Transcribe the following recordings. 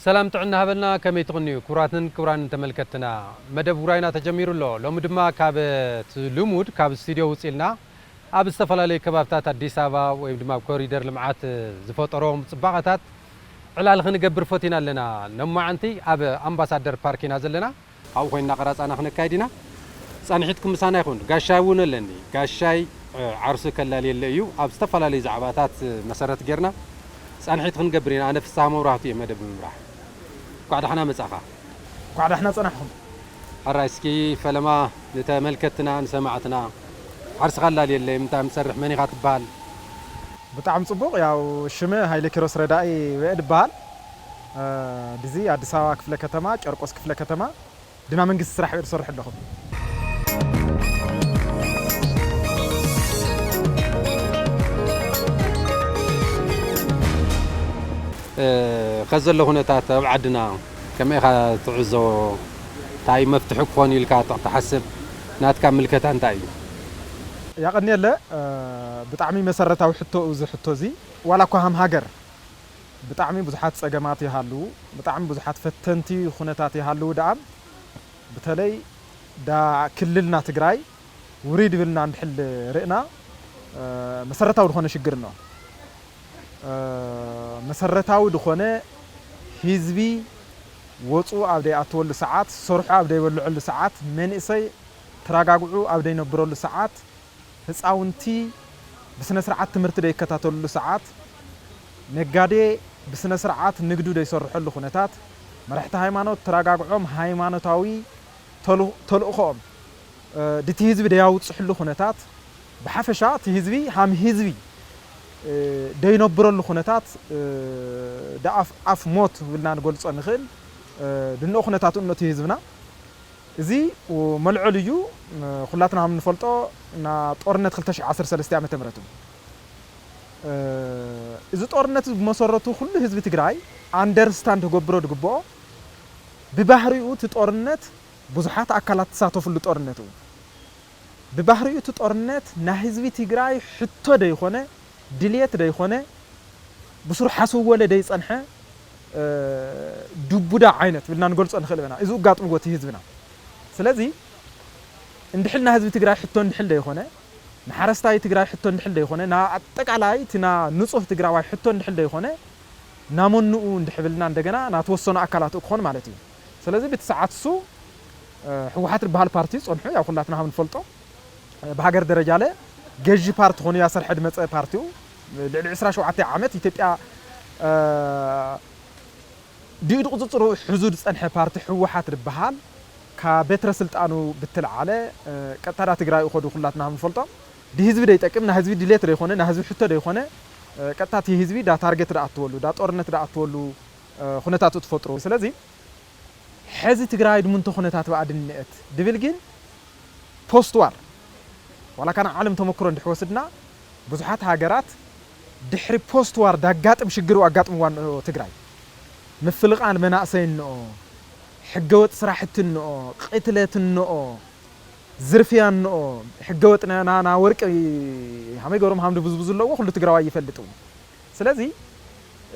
ሰላም ጥዕና ሃበልና፣ ከመይ ትቕንዩ? ክቡራትን ክቡራን ተመልከትና፣ መደብ ውራይና ተጀሚሩ ኣሎ። ሎሚ ድማ ካብ እቲ ልሙድ፣ ካብ ስቱዲዮ ውጽእ ኢልና ኣብ ዝተፈላለዩ ከባብታት ኣዲስ ኣበባ ወይ ድማ ኣብ ኮሪደር ልምዓት ዝፈጠሮም ጽባቐታት ዕላል ክንገብር ፈቲና ኣለና። ሎማዓንቲ ኣብ ኣምባሳደር ፓርክ ኢና ዘለና። ኣብኡ ኮይንና ቀረጻና ክነካይድ ኢና። ጻንሒትኩም ምሳና ይኹን። ጋሻይ እውን ኣለኒ። ጋሻይ፣ እ፣ ዓርሱ ከላልየለ እዩ። ኣብ ዝተፈላለዩ ዛዕባታት መሰረት ጌርና ጻንሒት ክንገብር ኢና። ኣነ ፍስሃ መብራህቱ እየ መደብ ብምምራሕ። እንኳዕ ደሓና መጻኻ። እንኳዕ ደሓና ጸናሕኹም። ሕራይ እስኪ ፈለማ ንተመልከትና ንሰማዕትና ዓርስኻ ኣላልየለይ፣ እንታይ ምሰርሕ፣ መን ኢኻ ትበሃል? ብጣዕሚ ጽቡቕ። ያው ሽመ ሃይለ ኪሮስ ረዳኢ ወኤድ እበሃል። እ፣ ድዚ ኣዲስ ኣበባ ክፍለ ከተማ፣ ጨርቆስ ክፍለ ከተማ፣ ድና መንግስቲ ስራሕ እየ ዝሰርሕ ኣለኹ። እ፣ ከዚ ዘሎ ኩነታት ኣብ ዓድና ከመይ ኢኻ ትዕዘቦ? እንታይ መፍትሒ ክኾን ኢልካ ት-፣ ትሓስብ? ናትካ ምልከታ እንታይ እዩ? ያቐንየለ፣ እ፣ ብጣዕሚ መሰረታዊ ሕቶ እዩ እዚ ሕቶ እዚ። ዋላ እኳ ሃም ሃገር ብጣዕሚ ብዙሓት ጸገማት ይሃልዉ፣ ብጣዕሚ ብዙሓት ፈተንቲ ኩነታት ይሃልዉ ደኣ፣ በተለይ ዳ ክልልና ትግራይ ውሪድ ብልና እንድሕል ርእና፣ እ፣ መሰረታዊ ዝኾነ ሽግር ኣሎ። እ፣ መሰረታዊ ዝኾነ ህዝቢ ወፁ ኣብ ደይኣትወሉ ሰዓት፣ ሰርሑ ኣብ ደይበልዐሉ ሰዓት፣ መንእሰይ ተረጋግዑ ኣብ ደይነብረሉ ሰዓት፣ ህፃውንቲ ብስነ ስርዓት ትምህርቲ ደይከታተልሉ ሰዓት፣ ነጋዴ ብስነ ስርዓት ንግዱ ደይሰርሐሉ ኩነታት፣ መራሕቲ ሃይማኖት ተረጋግዖም ሃይማኖታዊ ተል-፣ ተልእኾኦም፣ እ፣ ድቲ ህዝቢ ደያውፅሕሉ ኩነታት፣ ብሓፈሻ እቲ ህዝቢ ሃም ህዝቢ፣ እ፣ ደይነብረሉ ኩነታት፣ እ፣ ደኣፍ ኣፍ ሞት ብልና ንገልጾ ንኽእል፣ እ፣ ድንኦ ኩነታት እኖ እቲ ህዝብና። እዚ መልዕል እዩ። ኩላትና ከም ንፈልጦ፣ ና ጦርነት ክልተ ሽሕ ዓሰርተ ሰለስተ ዓመተ ምህረት እዩ። እ፣ እዚ ጦርነት እዚ ብመሰረቱ ኩሉ ህዝቢ ትግራይ ኣንደርስታንድ ክገብሮ ዝግብኦ፣ ብባህሪኡ እቲ ጦርነት ብዙሓት ኣካላት ትሳተፍሉ ጦርነት እዩ። ብባህሪኡ እቲ ጦርነት ናይ ህዝቢ ትግራይ ሕቶ ደይኮነ፣ ድልየት ደይኮነ፣ ብስሩ ሓስብ ወለ ደይጸንሐ፣ እ፣ ዱቡዳ ዓይነት ብልና ንገልጾ ንኽእል ኢና። እዚ ኣጋጥምዎ እቲ ህዝብና። ስለዚ እንድሕል ናይ ህዝቢ ትግራይ ሕቶ እንድሕል ደይኮነ፣ ንሓረስታይ ትግራይ ሕቶ እንድሕል ደይኮነ፣ ና ኣጠቃላይ እቲ ና ንጹህ ትግራዋይ ሕቶ እንድሕል ደይኮነ፣ ናመንኡ እንድሕብልና እንደገና ናተወሰኑ ኣካላት ክኾን ማለት እዩ። ስለዚ ብቲ ሰዓት እሱ፣ እ፣ ህወሓት ዝበሃል ፓርቲ ጸንሑ፣ ያው ኩላትና ከም ንፈልጦ፣ እ፣ ብሃገር ደረጃ ለ ገዢ ፓርቲ ኾኑ ያሰርሐ ድመጸ ፓርቲው ልዕሊ ዕስራ ሸውዓተ ዓመት ኢትዮጵያ፣ እ፣ ድኢድ ቁጽጽሩ ሕዙ ዝጸንሐ ፓርቲ ህወሓት ዝበሃል ካብ ቤትረ ስልጣኑ ብትልዓለ፣ እ፣ ቀጥታ ዳ ትግራይ ይኸዱ ኩላትና ከም ንፈልጦ። ድህዝቢ ደይጠቅም፣ ናይ ህዝቢ ድሌት ደይኮነ፣ ናይ ህዝቢ ሕቶ ደይኮነ፣ እ፣ ቀጥታ እቲ ህዝቢ ዳ ታርጌት ዳ ኣትወሉ፣ ዳ ጦርነት ዳ ኣትወሉ፣ እ፣ ኩነታት ትፈጥሩ። ስለዚ ሕዚ ትግራይ ድምንቶ ኩነታት ብኣ ድንእት ድብል ግን ፖስት ዋር ዋላ ካና ዓለም ተመክሮ እንድሕወስድና ብዙሓት ሃገራት ድሕሪ ፖስት ዋር ዳጋጥም ሽግር ኣጋጥምዋ እንኦ ትግራይ። ምፍልቓን መናእሰይ እንኦ፣ ሕገወጥ ስራሕቲ እንኦ፣ ቅትለት እንኦ፣ ዝርፍያ እንኦ፣ ሕገወጥ ና-፣ ና-፣ ና ወርቂ ሃመይ ገሮም ሃምዲ ብዙ ብዙ ኣለዎ፣ ኩሉ ትግራዋይ ይፈልጥ እውን። ስለዚ፣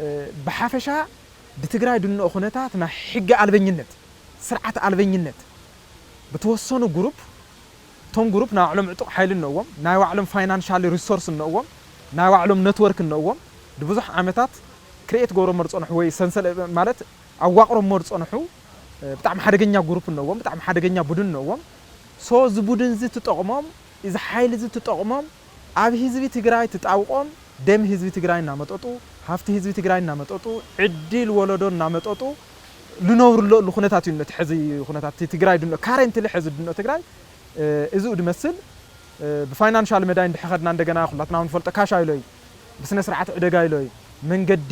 እ፣ ብሓፈሻ ብትግራይ ድንኦ ኩነታት ናይ ሕጊ ኣልበኝነት፣ ስርዓት ኣልበኝነት፣ ብተወሰኑ ግሩፕ፣ እቶም ግሩፕ ናይ ባዕሎም ዕጡቕ ሓይሊ እነእዎም፣ ናይ ባዕሎም ፋይናንሻል ሪሶርስ እነእዎም፣ ናይ ባዕሎም ነትወርክ እነእዎም፣ ንብዙሕ ዓመታት ክሪኤት ገብሮሞ ዝጸንሑ ወይ ሰንሰለ-፣ ማለት ኣዋቕሮሞ ዝጸንሑ፣ እ፣ ብጣዕሚ ሓደገኛ ግሩፕ እነእዎም፣ ብጣዕሚ ሓደገኛ ቡድን እነእዎም። ሶ እዚ ቡድን እዚ ትጠቕሞም፣ እዚ ሓይሊ እዚ ትጠቕሞም፣ ኣብ ህዝቢ ትግራይ ትጣውቆም፣ ደም ህዝቢ ትግራይ እናመጠጡ፣ ሃፍቲ ህዝቢ ትግራይ እናመጠጡ፣ ዕድል ወለዶ እናመጠጡ፣ ልነብሩ ኣለሉ ኩነታት እዩ። ነቲ ሕዚ ኩነታት እቲ ትግራይ ድኖ፣ ካረንትሊ ሕዚ ድኖ ትግራይ፣ እ፣ እዚኡ ድመስል፣ እ፣ ብፋይናንሻል መዳይ እንድሕር ኸድና እንደገና ኩላትና ንፈልጦ ካሽ ኣይሎይ፣ ብስነ ስርዓት ዕደጋ ኣይሎይ፣ መንገዲ፣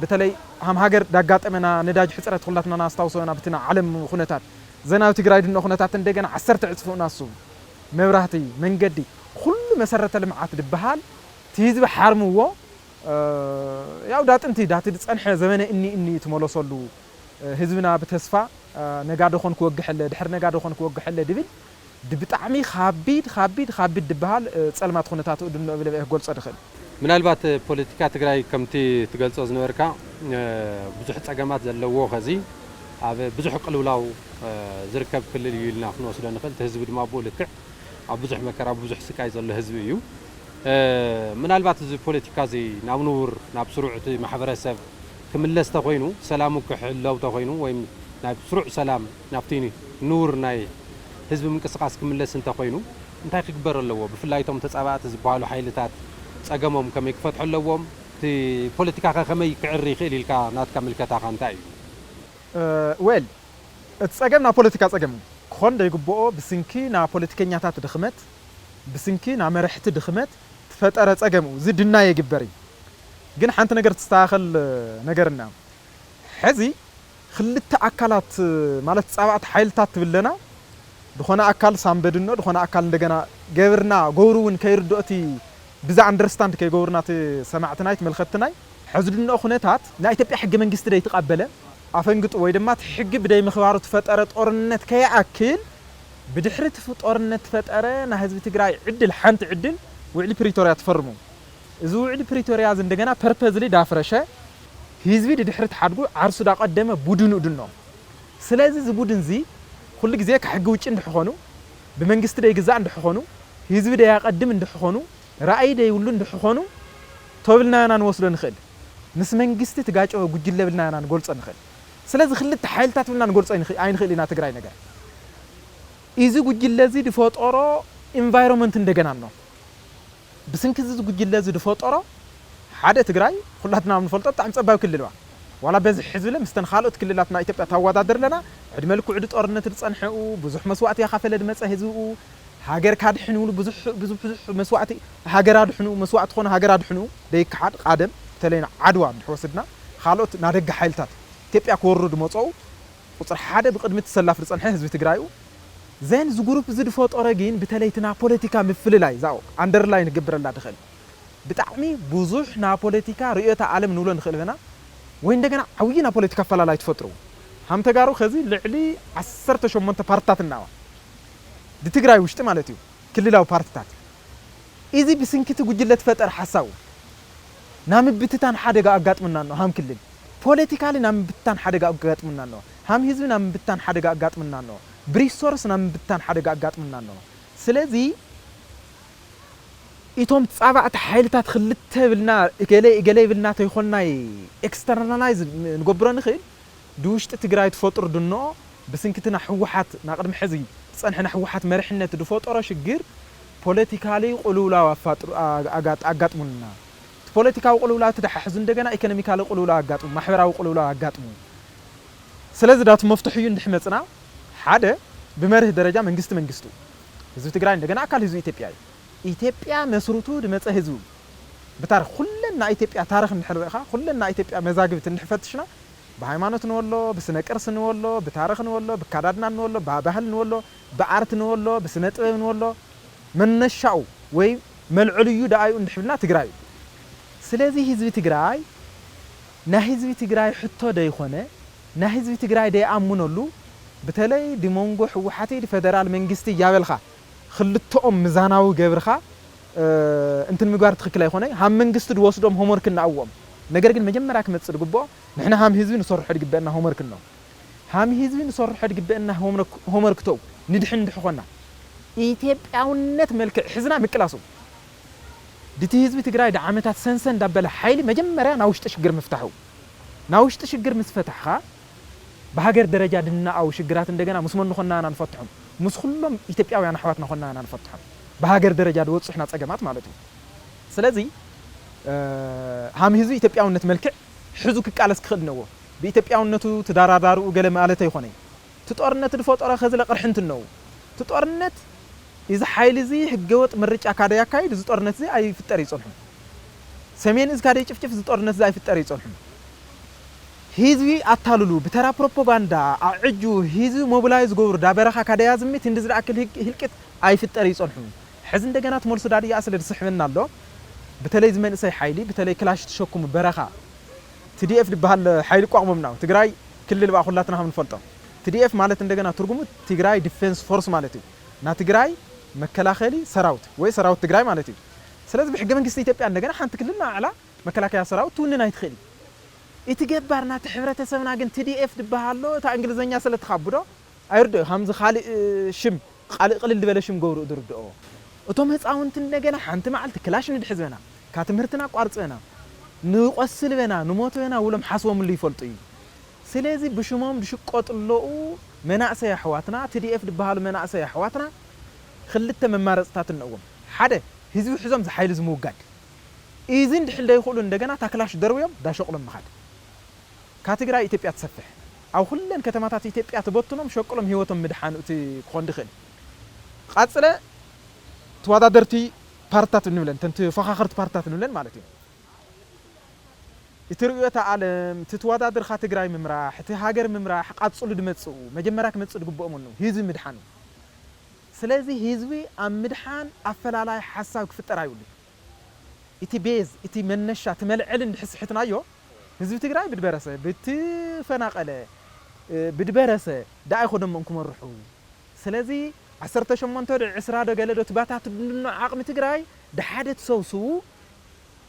በተለይ ሃም ሃገር ዳጋጠመና ነዳጅ ሕፅረት ኩላትና ናስታውሶ ኢና፣ ብትና ዓለም ኩነታት፣ ዘናዊ ትግራይ ድኖ ኩነታት እንደገና ዓሰርተ ዕፅፍ ናሱ፣ መብራህቲ፣ መንገዲ፣ ኩሉ መሰረተ ልምዓት ድበሃል፣ እቲ ህዝቢ ሓርምዎ፣ እ፣ ያው ዳጥንቲ ዳቲ ዝጸንሐ ዘመነ እኒ እኒ ትመለሰሉ፣ እ፣ ህዝብና ብተስፋ፣ እ፣ ነጋዶ ኾን ክወግሐለ፣ ድሕሪ ነጋዶ ኾን ክወግሐለ ድብል፣ ድብጣዕሚ ኻቢድ፣ ኻቢድ፣ ኻቢድ ድበሃል፣ እ፣ ጸልማት ኹነታት ድኖ ብለ ክገልጾ ድኽእል። ምናልባት ፖለቲካ ትግራይ ከምቲ ትገልጾ ዝነበርካ፣ ብዙሕ ጸገማት ዘለዎ፣ ከዚ ኣብ ብዙሕ ቅልውላው ዝርከብ ክልል እዩ ኢልና ክንወስዶ ንኽእል። እቲ ህዝቢ ድማ ብኡ ልክዕ ኣብ ብዙሕ መከራ፣ ኣብ ብዙሕ ስቃይ ዘሎ ህዝቢ እዩ። ምናልባት እዚ ፖለቲካ እዚ ናብ ንቡር፣ ናብ ስሩዕ እቲ ማሕበረሰብ ክምለስ ተኾይኑ፣ ሰላሙ ክሕለው ተኾይኑ፣ ወይም ናብ ስሩዕ ሰላም፣ ናብቲ ንቡር ናይ ህዝቢ ምንቅስቃስ ክምለስ እንተኾይኑ፣ እንታይ ክግበር ኣለዎ? ብፍላይ እቶም ተጻባእቲ ዝበሃሉ ሓይልታት ጸገሞም ከመይ ክፈትሑ ኣለዎም? እቲ ፖለቲካ ከ ከመይ ክዕሪ ይኽእል ኢልካ ናትካ ምልከታኻ እንታይ እዩ? ዌል፣ እቲ ጸገም ናይ ፖለቲካ ጸገም እዩ። ክኾን ዘይግብኦ ብስንኪ ናይ ፖለቲከኛታት ድኽመት፣ ብስንኪ ናይ መረሕቲ ድኽመት ትፈጠረ ጸገም እዩ። እዚ ድና የግበር እዩ። ግን ሓንቲ ነገር ትስተኻኸል ነገር እና ሕዚ ክልተ ኣካላት ማለት ጻባእቲ ሓይልታት ትብለና ድኾነ ኣካል ሳምበድኖ ድኾነ ኣካል እንደገና ገብርና ገብሩ እውን ከይርድኦ እቲ ብዛ ኣንደርስታንድ ከይገብሩና እቲ ሰማዕትናይ ተመልኸትናይ ሕዚ ድንኦ ኩነታት ናይ ኢትዮጵያ ሕገ መንግስቲ ደይተቐበለ ኣፈንግጡ ወይ ድማ እቲ ሕጊ ብደይ ምኽባሩ ትፈጠረ ጦርነት ከይኣክል ብድሕሪ እቲ ጦርነት ትፈጠረ ናይ ህዝቢ ትግራይ ዕድል ሓንቲ ዕድል ውዕሊ ፕሪቶርያ ትፈርሙ። እዚ ውዕሊ ፕሪቶርያ እዚ እንደገና ፐርፐዝሊ ዳፍረሸ ህዝቢ ድድሕሪ ተሓድጉ ዓርሱ ዳቀደመ ቡድኑ ድኖ። ስለዚ እዚ ቡድን እዚ ኩሉ ግዜ ካብ ሕጊ ውጭ እንድሕኾኑ ብመንግስቲ ደይግዛእ እንድሕኾኑ ህዝቢ ደያቀድም እንድሕኾኑ ራእይ ደይብሉ እንድሕኾኑ ተብልና ኢና ንወስዶ ንኽእል። ምስ መንግስቲ ትጋጨወ ጉጅለ ብልና ኢና ንገልጾ ንኽእል። ስለዚ ክልተ ሓይልታት ብልና ንገልጾ ኣይንኽእል ኢና ትግራይ ነገር። እዚ ጉጅለ እዚ ድፈጠሮ ኢንቫይሮንመንት እንደገና ኣሎ። ብስንኪ እዚ ጉጅለ እዚ ድፈጠሮ ሓደ ትግራይ ኩላትና ንፈልጦ ብጣዕሚ ጸባብ ክልል እያ። ዋላ በዚ ሕዝብለ ምስተን ካልኦት ክልላት ናይ ኢትዮጵያ ታወዳድር ኣለና ዕድመ ልክዑ ድጦርነት ድጸንሐኡ ብዙሕ መስዋእቲ ያኻፈለ ድመጸ ህዝብኡ ሃገር ካድሕን ይብሉ ብዙሕ ብዙሕ ብዙሕ መስዋእቲ ሃገር ኣድሕኑ መስዋእቲ ኾነ ሃገር ኣድሕኑ ደይከሓድ ቃደም ተለይና ዓድዋ እንድሕወስድና ካልኦት ናደገ ሓይልታት ኢትዮጵያ ክወርሩ ድመጸኡ ቁፅሪ ሓደ ብቕድሚ እቲ ሰላፍ ዝፀንሐ ህዝቢ ትግራይ እዩ። ዘን እዚ ግሩፕ እዚ ዝፈጠሮ ግን ብተለይ እቲ ናይ ፖለቲካ ምፍልላይ ዛኦ ኣንደርላይን ክገብረላ ድኽእል ብጣዕሚ ብዙሕ ናይ ፖለቲካ ርእዮተ ዓለም ንብሎ ንኽእል በና ወይ እንደገና ዓብዪ ናይ ፖለቲካ ኣፈላላይ ትፈጥሩ ሃም ተጋሩ ከዚ ልዕሊ ዓሰርተ ሸሞንተ ፓርትታት እናዋ ብትግራይ ውሽጢ ማለት እዩ ክልላዊ ፓርትታት እዚ ብስንኪ እቲ ጉጅለ ትፈጠር ሓሳቡ ናብ ምብትታን ሓደጋ ኣጋጥምና ኣሎ ሃም ክልል ፖለቲካሊ ናብ ምብትታን ሓደጋ ኣጋጥምና ኣሎ ሃም ህዝቢ ናብ ምብትታን ሓደጋ ኣጋጥምና ኣሎ ብሪሶርስ ናብ ምብትታን ሓደጋ ኣጋጥምና ኣሎ ስለዚ እቶም ፃባእቲ ሓይልታት ክልተ ብልና እገለ እገለ ይብልና ተይኮንናይ ኤክስተርናላይዝ ንገብሮ ንኽእል ድውሽጢ ትግራይ ትፈጥሩ ድንኦ ብስንክቲ ና ህወሓት ናቅድሚ ሕዚ ዝፀንሐ ና ህወሓት መርሕነት ድፈጠሮ ሽግር ፖለቲካሊ ቁልውላው ኣፋጥሩ ኣጋጥሙና እቲ ፖለቲካዊ ቁልውላው እቲ ደሓሕዙ እንደገና ኢኮኖሚካሊ ቁልውላው ኣጋጥሙ ማሕበራዊ ቁልውላው ኣጋጥሙ ስለዚ ዳቱ መፍትሑ እዩ እንድሕ መፅና ሓደ ብመርህ ደረጃ መንግስቲ መንግስቱ ህዝቢ ትግራይ እንደገና ኣካል ህዝቢ ኢትዮጵያ እዩ ኢትዮጵያ መስሩቱ ድመፀ ህዝቡ ብታሪክ ኩለን ናይ ኢትዮጵያ ታሪክ እንድሕር ርኢኻ ኩለን ናይ ኢትዮጵያ መዛግብቲ እንድሕር ፈትሽና ብሃይማኖት ንበሎ ብስነ ቅርሲ ንበሎ ብታሪክ ንበሎ ብካዳድና ንበሎ ብባህል ንበሎ ብኣርት ንበሎ ብስነ ጥበብ ንበሎ መነሻኡ ወይ መልዕልዩ ደኣዩ እንድሕብልና ትግራይ እዩ ስለዚ ህዝቢ ትግራይ ናይ ህዝቢ ትግራይ ሕቶ ደይኮነ ናይ ህዝቢ ትግራይ ደይኣምነሉ ብተለይ ድመንጎ ህወሓቲ ድፌደራል መንግስቲ እያበልካ ክልተኦም ምዛናዊ ገብርኻ እንትን ምግባር ትኽክል ኣይኮነ ሃም መንግስቲ ድወስዶም ሆምወርክ እናእዎም ነገር ግን መጀመርያ ክመፅእ ድግብኦ ንሕና ሃም ህዝቢ ንሰርሖ ድግበአና ሆምወርክ ነው ሃም ህዝቢ ንሰርሖ ድግበአና ሆምወርክ ተው ንድሕን ድሕኾና ኢትዮጵያውነት መልክዕ ሕዝና ምቅላሱ ድቲ ህዝቢ ትግራይ ድዓመታት ሰንሰን ዳበለ ሓይሊ መጀመርያ ናውሽጢ ሽግር ምፍታሑ ናውሽጢ ሽግር ምስ ፈታሕኻ ብሃገር ደረጃ ድናኣው ሽግራት እንደገና ምስ መን ንኾና ኢና ንፈትሖም ምስ ኩሎም ኢትዮጵያውያን ኣሕዋትና ኾና ኢና ንፈትሖም ብሃገር ደረጃ ድወፅሑና ፀገማት ማለት እዩ ስለዚ ሃም ህዝቢ ኢትዮጵያውነት መልክዕ ሕዙ ክቃለስ ክኽእል ነዎ ብኢትዮጵያውነቱ ትዳራዳርኡ ገለ ማለት ኣይኾነ እቲ ጦርነት ድፈጠሮ ከዚ ለቅርሕንቲ ነዉ እቲ ጦርነት እዚ ሓይሊ እዚ ህገወጥ ምርጫ ካደ ያካይድ እዚ ጦርነት እዚ ኣይፍጠር ይፀንሑ ሰሜን እዚ ካደ ይጭፍጭፍ እዚ ጦርነት እዚ ኣይፍጠር ይፀንሑ ህዝቢ ኣታልሉ ብተራ ፕሮፓጋንዳ ኣዕጁ ህዝቢ ሞብላይዝ ገብሩ ዳበረኻ ካደያ ዝምት እንዲ ዝደኣክል ህልቂት ኣይፍጠር ይፀንሑ ሕዚ እንደገና ትመልሱ ዳድያ ኣስለ ዝስሕበና ኣሎ ብተለይ ዝመንእሰይ ሓይሊ ብተለይ ክላሽ ትሸኩሙ በረኻ ትዲኤፍ ዝበሃል ሓይሊ ቋቑሞም ናው ትግራይ ክልል ብኣ ኩላትና ከም ንፈልጦ ትዲኤፍ ማለት እንደገና ትርጉሙ ትግራይ ዲፌንስ ፎርስ ማለት እዩ ና ትግራይ መከላኸሊ ሰራውት ወይ ሰራውት ትግራይ ማለት እዩ ስለዚ ብሕገ መንግስቲ ኢትዮጵያ እንደገና ሓንቲ ክልል ናዕላ መከላከያ ሰራውት ትውንን ኣይትኽእል እዩ እቲ ገባር ናቲ ሕብረተሰብና ግን ቲ ዲ ኤፍ ዝበሃል ኣሎ፣ እታ እንግሊዝኛ ስለ ትኻብዶ ኣይርድኦ፣ ከምዚ ካልእ ሽም፣ ካልእ ቅልል ዝበለ ሽም ገብሩ ዝርድኦ። እቶም ህፃውንቲ እንደገና ሓንቲ መዓልቲ ክላሽ ንድሕዝ በና፣ ካብ ትምህርትና ኣቋርፅ በና፣ ንቆስል በና፣ ንሞት በና ውሎም ሓስቦምሉ ይፈልጡ እዩ። ስለዚ ብሽሞም ዝሽቀጡ ኣለዉ መናእሰይ ኣሕዋትና፣ ቲ ዲ ኤፍ ዝበሃሉ መናእሰይ ኣሕዋትና ክልተ መማረፅታት እነዎም። ሓደ፣ ህዝቢ ሒዞም ዝሓይሊ ዝምውጋድ። እዚ እንድሕል ደይኽእሉ እንደገና ታክላሽ ደርብዮም ዳሸቕሎም ምኻድ። ካብ ትግራይ ኢትዮጵያ ትሰፍሕ። ኣብ ኩለን ከተማታት ኢትዮጵያ ትበትኖም ሸቅሎም ህይወቶም ምድሓን እቲ ክኾን ድኽእል። ቃጽለ ተወዳደርቲ ፓርትታት እንብለን፣ ተን ተፈኻኸርቲ ፓርትታት እንብለን ማለት እዩ። እቲ ርእዮተ ዓለም፣ እቲ ተወዳድርካ ትግራይ ምምራሕ፣ እቲ ሃገር ምምራሕ ቃጽሉ ድመጽኡ፣ መጀመርያ ክመጽእ ድግብኦም ነው፣ ህዝቢ ምድሓን እዩ። ስለዚ ህዝቢ ኣብ ምድሓን ኣፈላላይ ሓሳብ ክፍጠር ኣይብሉን። እቲ ቤዝ፣ እቲ መነሻ፣ እቲ መልዕሊ እንድሕር ስሕትናዮ፣ ህዝቢ ትግራይ ብድበረሰ፣ ብትፈናቐለ፣ እ፣ ብድበረሰ፣ ደኣ ኣይኮነም እንክመርሑ። ስለዚ ዓሰርተ ሸሞንተ ዶ ዕስራ ዶ ገለ ዶ ትባታት ድኖ ዓቕሚ ትግራይ፣ ድሓደ ትሰብስቡ፣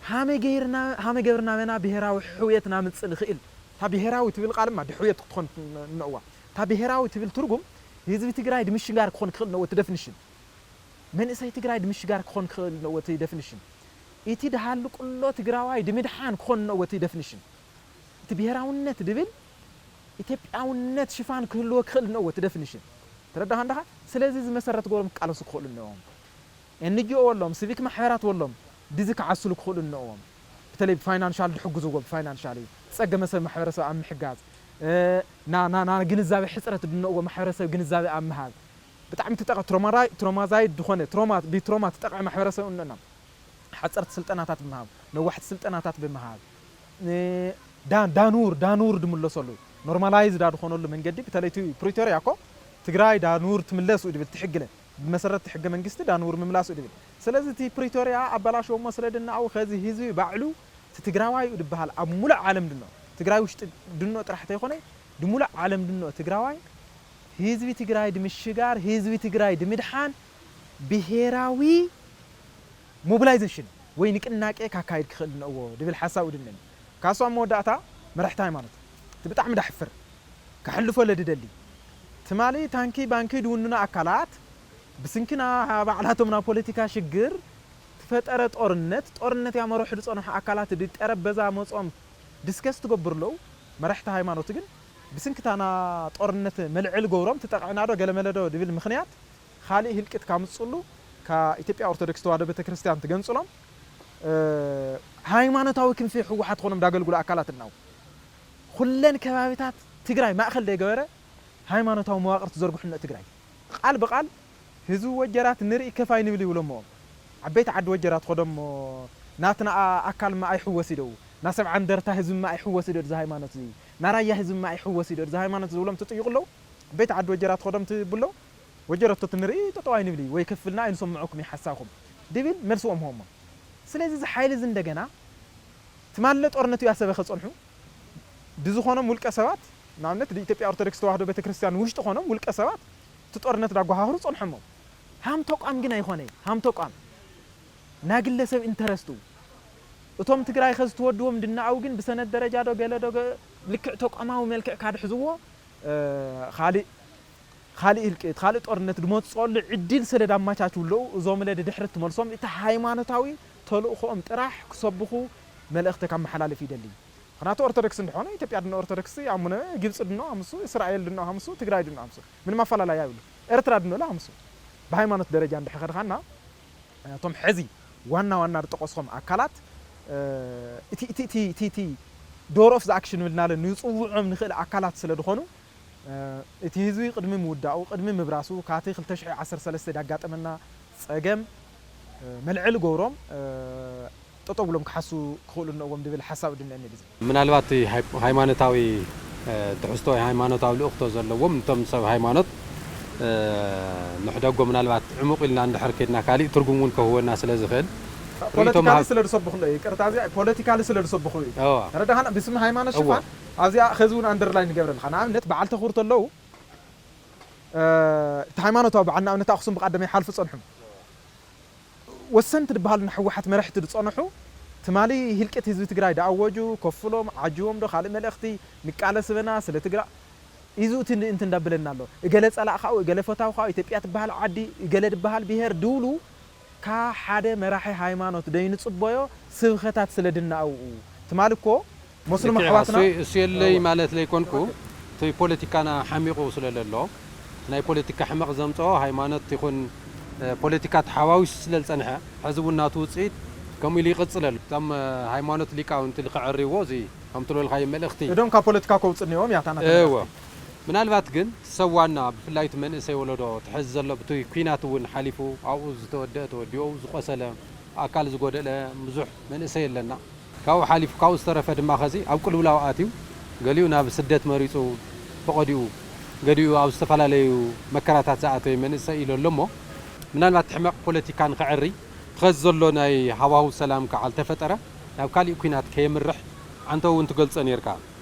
ሃመ ገይርና፣ ሃመ ገብርና መና ብሄራዊ ሕውየት ናምጽእ ንኽእል። እታ ብሄራዊ ትብል ቃል እማ ድሕውየት ክትኾን ንእዋ። እታ ብሄራዊ ትብል ትርጉም፣ ህዝቢ ትግራይ ድምሽጋር ክኾን ክኽእል ነዎ፣ እቲ ደፍኒሽን። መንእሰይ ትግራይ ድምሽጋር ክኾን ክኽእል ነዎ፣ እቲ ደፍኒሽን። እቲ ድሃሉ ቁሎ ትግራዋይ ድምድሓን ክኾን ነዎ፣ እቲ ደፍኒሽን። እቲ ብሄራውነት ድብል ኢትዮጵያውነት ሽፋን ክህልዎ ክኽእል ነዎ፣ እቲ ደፍኒሽን። ተረዳኻ እንዲኻ? ስለዚ እዚ መሰረት ገይሮም ክቃለሱ ክኽእሉ ነዎም። ኤን ጂ ኦ ኣለዎም፣ ሲቪክ ማሕበራት ኣለዎም፣ ድዚ ክዓስሉ ክኽእሉ ነዎም። በተለይ ብፋይናንሻል ድሕግዝዎ፣ ብፋይናንሻል እዩ። ዝጸገመ ሰብ ማሕበረሰብ ኣብ ምሕጋዝ፣ እ፣ ና፣ ና፣ ና ግንዛቤ ሕጽረት ድነዎ ማሕበረሰብ ግንዛቤ ኣብ ምሃብ። ብጣዕሚ ትጠቐ-፣ ትሮማራይ-፣ ትሮማዛይድ ዝኾነ፣ ትሮማ፣ ብትሮማ ትጠቕዐ ማሕበረሰብ እንና። ሓጸርቲ ስልጠናታት ብምሃብ፣ ነዋሕቲ ስልጠናታት ብምሃብ፣ እ፣ ዳ-፣ ዳኑር፣ ዳኑር ድምለሰሉ፣ ኖርማላይዝ ዳ ዝኾነሉ መንገዲ፣ በተለይ እቲ ፕሪቶርያ እኮ ትግራይ ዳኑር ትምለስ እዩ ድብል ትሕግለ። ብመሰረት እቲ ሕገ መንግስቲ ዳኑር ምምላስ እዩ ድብል። ስለዚ እቲ ፕሪቶርያ ኣበላሽዎሞ ስለ ድናኣው፣ ከዚ ህዝቢ ባዕሉ እቲ ትግራዋይ እዩ ድበሃል ኣብ ሙሉእ ዓለም ድኖ፣ ትግራይ ውሽጢ ድኖ ጥራሕ ተይኮነ፣ ድሙሉእ ዓለም ድኖ ትግራዋይ፣ ህዝቢ ትግራይ ድምሽጋር፣ ህዝቢ ትግራይ ድምድሓን ብሄራዊ ሞቢላይዜሽን ወይ ንቅናቄ ካካይድ ክኽእል ነዎ ድብል ሓሳብ እዩ ድነኒ። ካሱ ኣብ መወዳእታ መራሕቲ ሃይማኖት፣ እቲ ብጣዕሚ ዳሕፍር፣ ከሕልፎ ለድደሊ። ትማሊ ታንኪ ባንኪ ድውንኑ ኣካላት፣ ብስንኪ ና ባዕላቶም ና ፖለቲካ ሽግር ትፈጠረ ጦርነት፣ ጦርነት ያመርሑ ዝጸንሑ ኣካላት ድጠረበዛ መጾም ዲስከስ ትገብሩ ኣለዉ። መራሕቲ ሃይማኖት ግን ብስንክታ ና ጦርነት መልዕል ገብሮም ትጠቕዕና ዶ ገለመለ ዶ ድብል ምኽንያት ካልእ ህልቂት ካምጽሉ ካብ ኢትዮጵያ ኦርቶዶክስ ተዋህዶ ቤተክርስትያን ትገንጽሎም፣ እ፣ ሃይማኖታዊ ክንፊ ህወሓት ኾኖም ዳገልግሉ ኣካላት እናው። ኩለን ከባቢታት ትግራይ ማእኸል ደይገበረ ሃይማኖታዊ መዋቕር ትዘርግሑ እነ ትግራይ። ቃል ብቃል ህዝቢ ወጀራት ንርኢ ከፍ ኣይንብል ይብሎምዎም። ዓበይቲ ዓዲ ወጀራት ኾዶሞ ናትና ኣ-፣ ኣካል ማ ኣይሕወስ ይደው። ና ሰብዓ እንደርታ ህዝቢ ማ ኣይሕወስ ይደው እዚ ሃይማኖት እዚ። ና ራያ ህዝቢ ማ ኣይሕወስ ይደው እዚ ሃይማኖት ዝብሎም ትጥይቁ ኣለዉ። ዓበይቲ ዓዲ ወጀራት ኾዶም ትብሎ። ወጀረቶት ንርኢ ጠጠው ኣይንብል ወይ ከፍልና ኣይንሰምዐኩም እዩ ሓሳብኩም ድብል መልስዎም ሆሞ። ስለዚ እዚ ሓይሊ እዚ እንደገና ትማለ ጦርነቱ ያሰበ ከጸንሑ ድዝኾኖም ውልቀ ሰባት፣ ንኣብነት ኢትዮጵያ ኦርቶዶክስ ተዋህዶ ቤተክርስትያን ውሽጢ ኾኖም ውልቀ ሰባት እቲ ጦርነት ዳጓሃህሩ ጸንሖሞ። ሃም ተቋም ግን ኣይኾነ፣ ሃም ተቋም ናግለሰብ ኢንተረስቱ እቶም ትግራይ ከዝትወድዎም ድናኣው ግን ብሰነድ ደረጃ ዶ ገለ ዶ ገ-፣ ልክዕ ተቋማዊ መልክዕ ካድሕዝዎ፣ እ፣ ካልእ ካልእ ህልቂት፣ ካልእ ጦርነት ድመጽኦሉ ዕድል ስለ ዳመቻችው ኣለዉ፣ እዞም ለ ድድሕሪ ትመልሶም፣ እቲ ሃይማኖታዊ ተልእኾኦም ጥራሕ ክሰብኹ መልእኽቲ ከመሓላልፍ ይደሊ። ምኽንያቱ ኦርቶዶክስ እንድኾነ፣ ኢትዮጵያ ድኖ ኦርቶዶክስ ይኣምኑ፣ ግብፂ ድኖ ኣምሱ፣ እስራኤል ድኖ ኣምሱ፣ ትግራይ ድኖ ኣምሱ፣ ምንም ኣፈላላይ ኣይብሉ። ኤርትራ ድኖ ለ ኣምሱ። ብሃይማኖት ደረጃ እንድሕር ከድኻና፣ እቶም ሕዚ ዋና ዋና ዝጠቐስኹም ኣካላት፣ እ፣ እቲ፣ እቲ፣ እቲ፣ እቲ፣ እቲ ዶር ኦፍ ዘ ኣክሽን ብልናለ ንፅውዖም ንኽእል ኣካላት ስለ ዝኾኑ፣ እ፣ እቲ ህዝቢ ቅድሚ ምውዳኡ፣ ቅድሚ ምብራሱ፣ ካቲ ክልተ ሽሕ ዓሰርተ ሰለስተ ዳጋጠመና ጸገም፣ እ፣ መልዕሊ ገብሮም፣ እ፣ ጠጠው ብሎም ክሓሱ ክኽእሉ እነዎም ድብል ሓሳብ ድምለኒ ግዜ። ምናልባት እቲ ሃይ-፣ ሃይማኖታዊ፣ እ፣ ትሕዝቶ ወይ ሃይማኖታዊ ልእኽቶ ዘለዎም፣ እቶም ሰብ ሃይማኖት፣ እ፣ ንሕደጎ ምናልባት ዕሙቕ ኢልና እንድሕር ከድና ካልእ ትርጉም እውን ከህወና ስለ ዝኽእል፣ ፖለቲካሊ ርኢቶም ሃብ-፣ ስለ ዝሰብኹ፣ ይቅርታ፣ እዚኣ ፖለቲካሊ ስለ ዝሰብኹ እዩ። እዋ። ተረዳኻና? ብስም ሃይማኖት እዋ። ሽፋን ኣብዚኣ ኸዚ እውን ኣንደርላይን ንገብረልካ። ንኣብነት በዓል ተኹርቶ ኣለዉ፣ እ፣ እቲ ሃይማኖታዊ በዓል ንኣብነት ኣኽሱም ብቐደም ይሓልፉ ጸንሑ። ወሰንቲ ዝበሃሉ ንህወሓት መራሕቲ ዝጸንሑ፣ እቲ ትማሊ ህልቂት ህዝቢ ትግራይ ዳኣወጁ፣ ከፍሎም ዓጅቦም ዶ ካልእ መልእኽቲ፣ ንቃለስ በና ስለ ትግራይ፣ ኢዙ እቲ ምእንቲ እንዳብለና ኣሎ። እገለ ጸላእ ካኡ፣ እገለ ፈታው ካኡ፣ ኢትዮጵያ ትበሃል ዓዲ፣ እገለ ድበሃል ብሄር ድብሉ፣ ካብ ሓደ መራሒ ሃይማኖት ደይንጽበዮ ስብኸታት ስለ ድናኣውኡ። ትማሊ እኮ መስሉም ኣሕዋትና እሱ የለይ ማለት ለይኮንኩ፣ እቲ ፖለቲካና ሓሚቑ ስለ ለሎ፣ ናይ ፖለቲካ ሕመቕ ዘምጽኦ ሃይማኖት ይኹን ፖለቲካ ተሓዋዊሱ ስለ ዝጸንሐ፣ ሕዚ እውን ናቱ ውጽኢት ከምኡ ኢሉ ይቕጽለሉ። እቶም ሃይማኖት ሊቃውንቲ ልክዐርይዎ እዚ ከም ትለልካዮ መልእኽቲ እዶም ካብ ፖለቲካ ከውጽእ እኒኦም ያታና እወ። ምናልባት ግን ሰብ ዋና ብፍላይ እቲ መንእሰይ ወለዶ ትሕዚ ዘሎ ብቲ ኲናት እውን ሓሊፉ ኣብኡ ዝተወደአ ተወዲኡ ዝቆሰለ ኣካል ዝጎደለ ብዙሕ መንእሰይ ኣለና። ካብኡ ሓሊፉ ካብኡ ዝተረፈ ድማ ኸዚ ኣብ ቅልውላው ኣትዩ ገሊኡ ናብ ስደት መሪጹ ፈቐዲኡ ገሊኡ ኣብ ዝተፈላለዩ መከራታት ዝኣተወ መንእሰይ ኢሉ ኣሎ እሞ ምናልባት ሕመቕ ፖለቲካ ንክዕሪ ኸዚ ዘሎ ናይ ሃዋሁ ሰላም ከዓ ኣልተፈጠረ ናብ ካሊእ ኲናት ከየምርሕ ዓንተ እውን ትገልጾ ነርካ።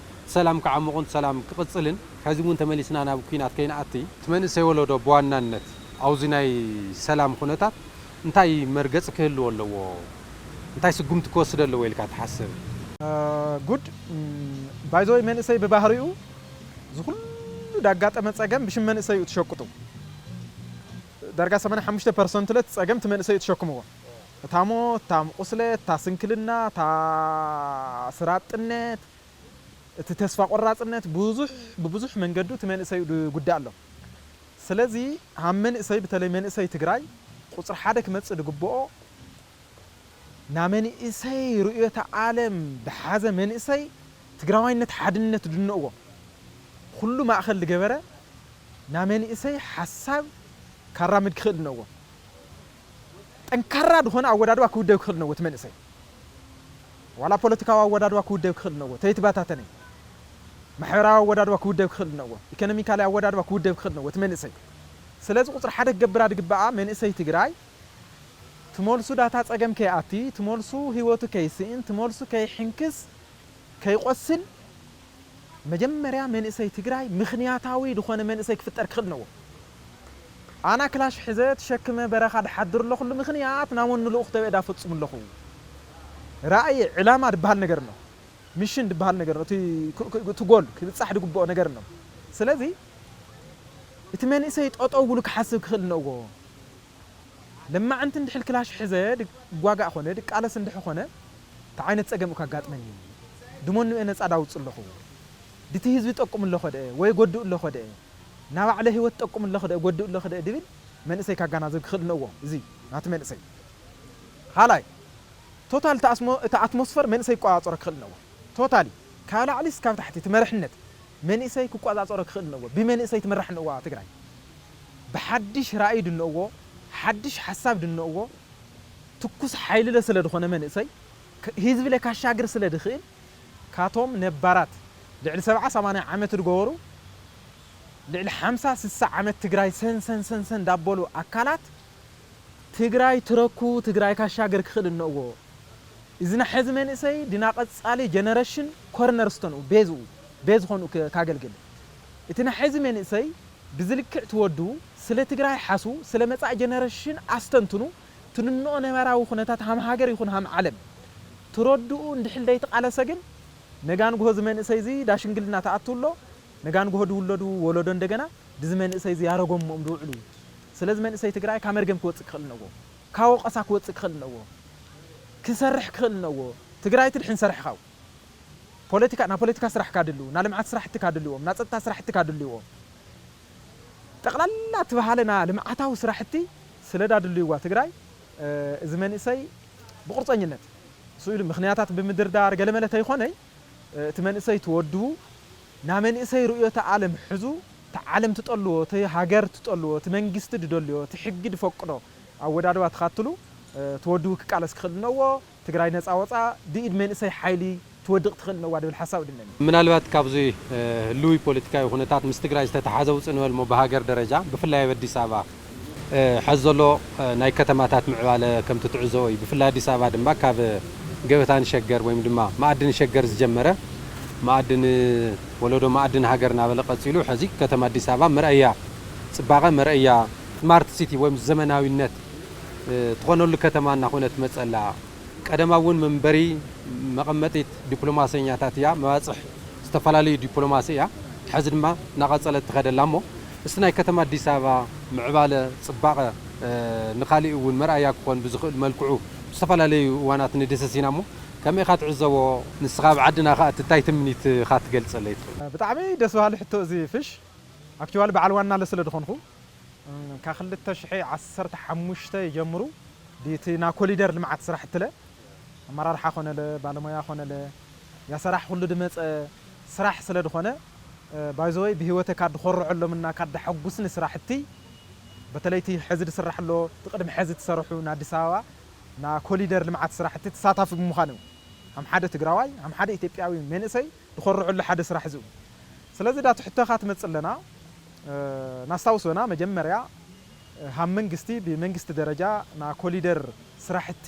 ሰላም ክዓምቑን ሰላም ክቕጽልን፣ ከዚ እውን ተመሊስና ናብ ኲናት ከይንኣቲ፣ እቲ መንእሰይ ወለዶ ብዋናነት ኣብዚ ናይ ሰላም ኩነታት እንታይ መርገጽ ክህልዎ ኣለዎ? እንታይ ስጉምቲ ክወስድ ኣለዎ ኢልካ ትሓስብ? ጉድ ባይዘወይ መንእሰይ ብባህሪኡ ዝኩሉ ዳጋጠመ ጸገም ብሽም መንእሰይ እዩ ትሸቅጡ። ዳርጋ ሰማንያ ሓሙሽተ ፐርሰንት ለት ጸገም እቲ መንእሰይ እዩ ትሸክምዎ። እታ ሞት፣ እታ ቁስለት፣ እታ ስንክልና፣ እታ ስራ ኣጥነት፣ እቲ ተስፋ ቆራጽነት ብዙሕ ብብዙሕ መንገዱ እቲ መንእሰይ እዩ ዝጉዳእ ኣሎ። ስለዚ ኣብ መንእሰይ በተለይ መንእሰይ ትግራይ ቁጽሪ ሓደ ክመጽእ ዝግብኦ ና መንእሰይ ርእዮተ ዓለም ዝሓዘ መንእሰይ ትግራዋይነት ሓድነት ድንእዎ ኩሉ ማእኸል ዝገበረ ና መንእሰይ ሓሳብ ካራምድ ክኽእል እነዎ። ጠንካራ ዝኾነ ኣወዳድባ ክውደብ ክኽእል እነዎ እቲ መንእሰይ። ዋላ ፖለቲካዊ ኣወዳድባ ክውደብ ክኽእል እነዎ። ተይትባታተነ። ማሕበራዊ ኣወዳድባ ክውደብ ክኽእል እነዎ። ኢኮኖሚካሊ ኣወዳድባ ክውደብ ክኽእል እነዎ እቲ መንእሰይ። ስለዚ ቁፅሪ ሓደ ክገብራ ድግበኣ መንእሰይ ትግራይ ትመልሱ ዳታ ፀገም ከይኣቲ፣ ትመልሱ ህይወቱ ከይስእን፣ ትመልሱ ከይሕንክስ፣ ከይቆስል መጀመርያ መንእሰይ ትግራይ ምኽንያታዊ ዝኾነ መንእሰይ ክፍጠር ክኽእል እነዎ። ኣና ክላሽ ሕዘ ተሸክመ በረኻ ድሓድር ኣለኹሉ ምኽንያት ናመኑ ልኡኽ ተበኤ ዳፈጽሙ ኣለኹ። ራእይ ዕላማ ድበሃል ነገር ኣሎ። ሚሽን ድበሃል ነገር ኣሎ። እቲ ክ-፣ ክ-፣ እቲ ጎል ክብጻሕ ድግብኦ ነገር ኣሎ። ስለዚ እቲ መንእሰይ ጠጠው ብሉ ክሓስብ ክኽእል እነዎ። ለማዕንቲ እንድሕል ክላሽ ሕዘ ድጓጋእ ኾነ ድቃለስ እንድሕ ኾነ እንታይ ዓይነት ጸገም እኳ ኣጋጥመኒ እዩ? ድመኑ እየ ነጻ ዳውጽእ ኣለኹ? ድቲ ህዝቢ ጠቁም ኣለኾ ደአ ወይ ጎድኡ ኣለኾ ደአ? ናባዕለ ህይወት ጠቁም ኣለኾ ደአ ጎድኡ ኣለኾ ደአ ድብል መንእሰይ ካጋናዘብ ክኽእል እነዎ። እዚ ናቲ መንእሰይ። ኻልኣይ፣ ቶታል እቲ ኣስሞ-፣ እቲ ኣትሞስፈር መንእሰይ ክቆጻጸሮ ክኽእል እነዎ። ቶታሊ፣ ካብ ላዕሊ እስካብ ታሕቲ እቲ መርሕነት መንእሰይ ክቆጻጸሮ ክኽእል እነዎ። ብመንእሰይ ትምራሕ እነዋ ትግራይ። ብሓድሽ ራእይ ድነእዎ፣ ሓድሽ ሓሳብ ድነእዎ፣ ትኩስ ሓይሊ ለ ስለ ዝኾነ መንእሰይ፣ ክ-፣ ህዝቢ ለ ካሻግር ስለ ድኽእል፣ ካቶም ነባራት ልዕሊ ሰብዓ ሰማንያ ዓመት ድገበሩ፣ ልዕሊ ሓምሳ ስሳ ዓመት ትግራይ ሰን ሰን ሰን ሰን ዳበሉ ኣካላት፣ ትግራይ ትረኩ፣ ትግራይ ካሻግር ክኽእል እነዎ። እዚ ናይ ሕዚ መንእሰይ ድና ቀጻሊ ጀነረሽን ኮርነር ስቶን እዩ፣ ቤዝ እዩ፣ ቤዝ ኾኑ ክ-፣ ካገልግል። እቲ ናይ ሕዚ መንእሰይ ብዝልክዕ ትወዱ፣ ስለ ትግራይ ሓሱ፣ ስለ መጻኢ ጀነረሽን ኣስተንትኑ፣ ትንንኦ ነባራዊ ኩነታት ሃም ሃገር ይኹን ሃም ዓለም ትረድኡ እንድሕል ደይተቃለሰ ግን፣ ነጋንግሆ እዚ መንእሰይ እዚ ዳሽንግልና ተኣቱ ኣሎ፣ ነጋንግሆ ድውለዱ ወለዶ እንደገና ድዚ መንእሰይ እዚ ያረጎም እሞም ድውዕሉ። ስለዚ መንእሰይ ትግራይ ካብ መርገም ክወጽእ ክኽእል እነዎ፣ ካብ ወቀሳ ክወጽእ ክኽእል እነዎ፣ ክሰርሕ ክኽእል እነዎ። ትግራይ ትድሕን ሰርሕኻው። ፖለቲካ፣ ና ፖለቲካ ስራሕ ካድልው፣ ና ልምዓት ስራሕቲ ካድልዎም፣ ና ጸጥታ ስራሕቲ ካድልዎም። ጠቕላላ እትበሃለ ና ልምዓታዊ ስራሕቲ ስለ ዳድልይዋ ትግራይ፣ እ፣ እዚ መንእሰይ ብቁርፀኝነት እሱ ኢሉ ምኽንያታት ብምድርዳር ገለ መለ ተይኾነይ፣ እ፣ እቲ መንእሰይ ትወድቡ፣ ና መንእሰይ ርእዮተ ዓለም ሕዙ፣ እቲ ዓለም ትጠልዎ፣ እቲ ሃገር ትጠልዎ፣ እቲ መንግስቲ ድደልዮ፣ እቲ ሕጊ ድፈቅዶ ኣወዳድባ ትኻትሉ፣ እ፣ ትወድቡ ክቃለስ ክኽእል እነዎ። ትግራይ ነፃ ወፃ ብኢድ መንእሰይ ሓይሊ ትወድቕ ትኽእል እነዋ ድብል ሓሳብ ድነኒ። ምናልባት ካብዚ፣ እ፣ ህልዊ ፖለቲካዊ ኩነታት ምስ ትግራይ ዝተተሓዘ ውፅእ ንበል እሞ ብሃገር ደረጃ ብፍላይ ኣብ ኣዲስ ኣበባ፣ እ፣ ሐዚ ዘሎ፣ እ፣ ናይ ከተማታት ምዕባለ ከምቲ ትዕዘቦ እዩ። ብፍላይ ኣዲስ ኣበባ ድማ ካብ ገበታ ንሸገር ወይም ድማ መኣዲ ንሸገር ዝጀመረ መኣዲ ንወለዶ መኣዲ ንሃገር እናበለ ቀፂሉ ሕዚ ከተማ ኣዲስ ኣበባ መርኣያ ፅባቐ መርኣያ ስማርት ሲቲ ወይም ዘመናዊነት፣ እ፣ ትኾነሉ ከተማ እናኾነት መፀላ። ቀደማ እውን መንበሪ መቐመጢት ዲፕሎማሰኛታት እያ፣ መባፅሕ ዝተፈላለዩ ዲፕሎማሲ እያ። ሕዚ ድማ እናቐፀለት ትኸደላ እሞ እስቲ ናይ ከተማ ኣዲስ ኣበባ ምዕባለ፣ ፅባቐ ንካሊእ እውን መርኣያ ክኾን ብዝኽእል መልክዑ ዝተፈላለዩ እዋናት ንድህስስ ኢና እሞ ከመይ ኢኻ ትዕዘቦ? ንስኻ ኣብ ዓድና ከኣ እንታይ ትምኒት ኢኻ ትገልጸለይ ትኽእል? ብጣዕሚ ደስ በሃሊ ሕቶ እዚ ፍሽ። ኣክቹዋሊ በዓል ዋና ለ ስለ ዝኾንኩ ካብ ክልተ ሽሕ ዓሰርተ ሓሙሽተ ጀምሩ እቲ ና ኮሊደር ልምዓት ስራሕ እትለ ኣመራርሓ ኮነለ ባለሙያ ኮነለ ያሰራሕ ኩሉ ድመፀ ስራሕ ስለ ዝኾነ ባይዘወይ ብህይወተ ካድ ኾርዐሎምና ካድ ሐጉስኒ ስራሕቲ በተለይ እቲ ሕዚ ዝስራሕ ኣሎ እቲ ቅድሚ ሕዚ ትሰርሑ ንኣዲስ ኣበባ ና ኮሊደር ልምዓት ስራሕቲ ተሳታፊ ብምዃኑ ከም ሓደ ትግራዋይ ከም ሓደ ኢትዮጵያዊ መንእሰይ ዝኾርዐሉ ሓደ ስራሕ እዚ እዩ። ስለዚ ዳ ትሕቶኻ ትመጽእ ኣለና ናስታውሶና መጀመርያ ሃብ መንግስቲ ብመንግስቲ ደረጃ ና ኮሊደር ስራሕቲ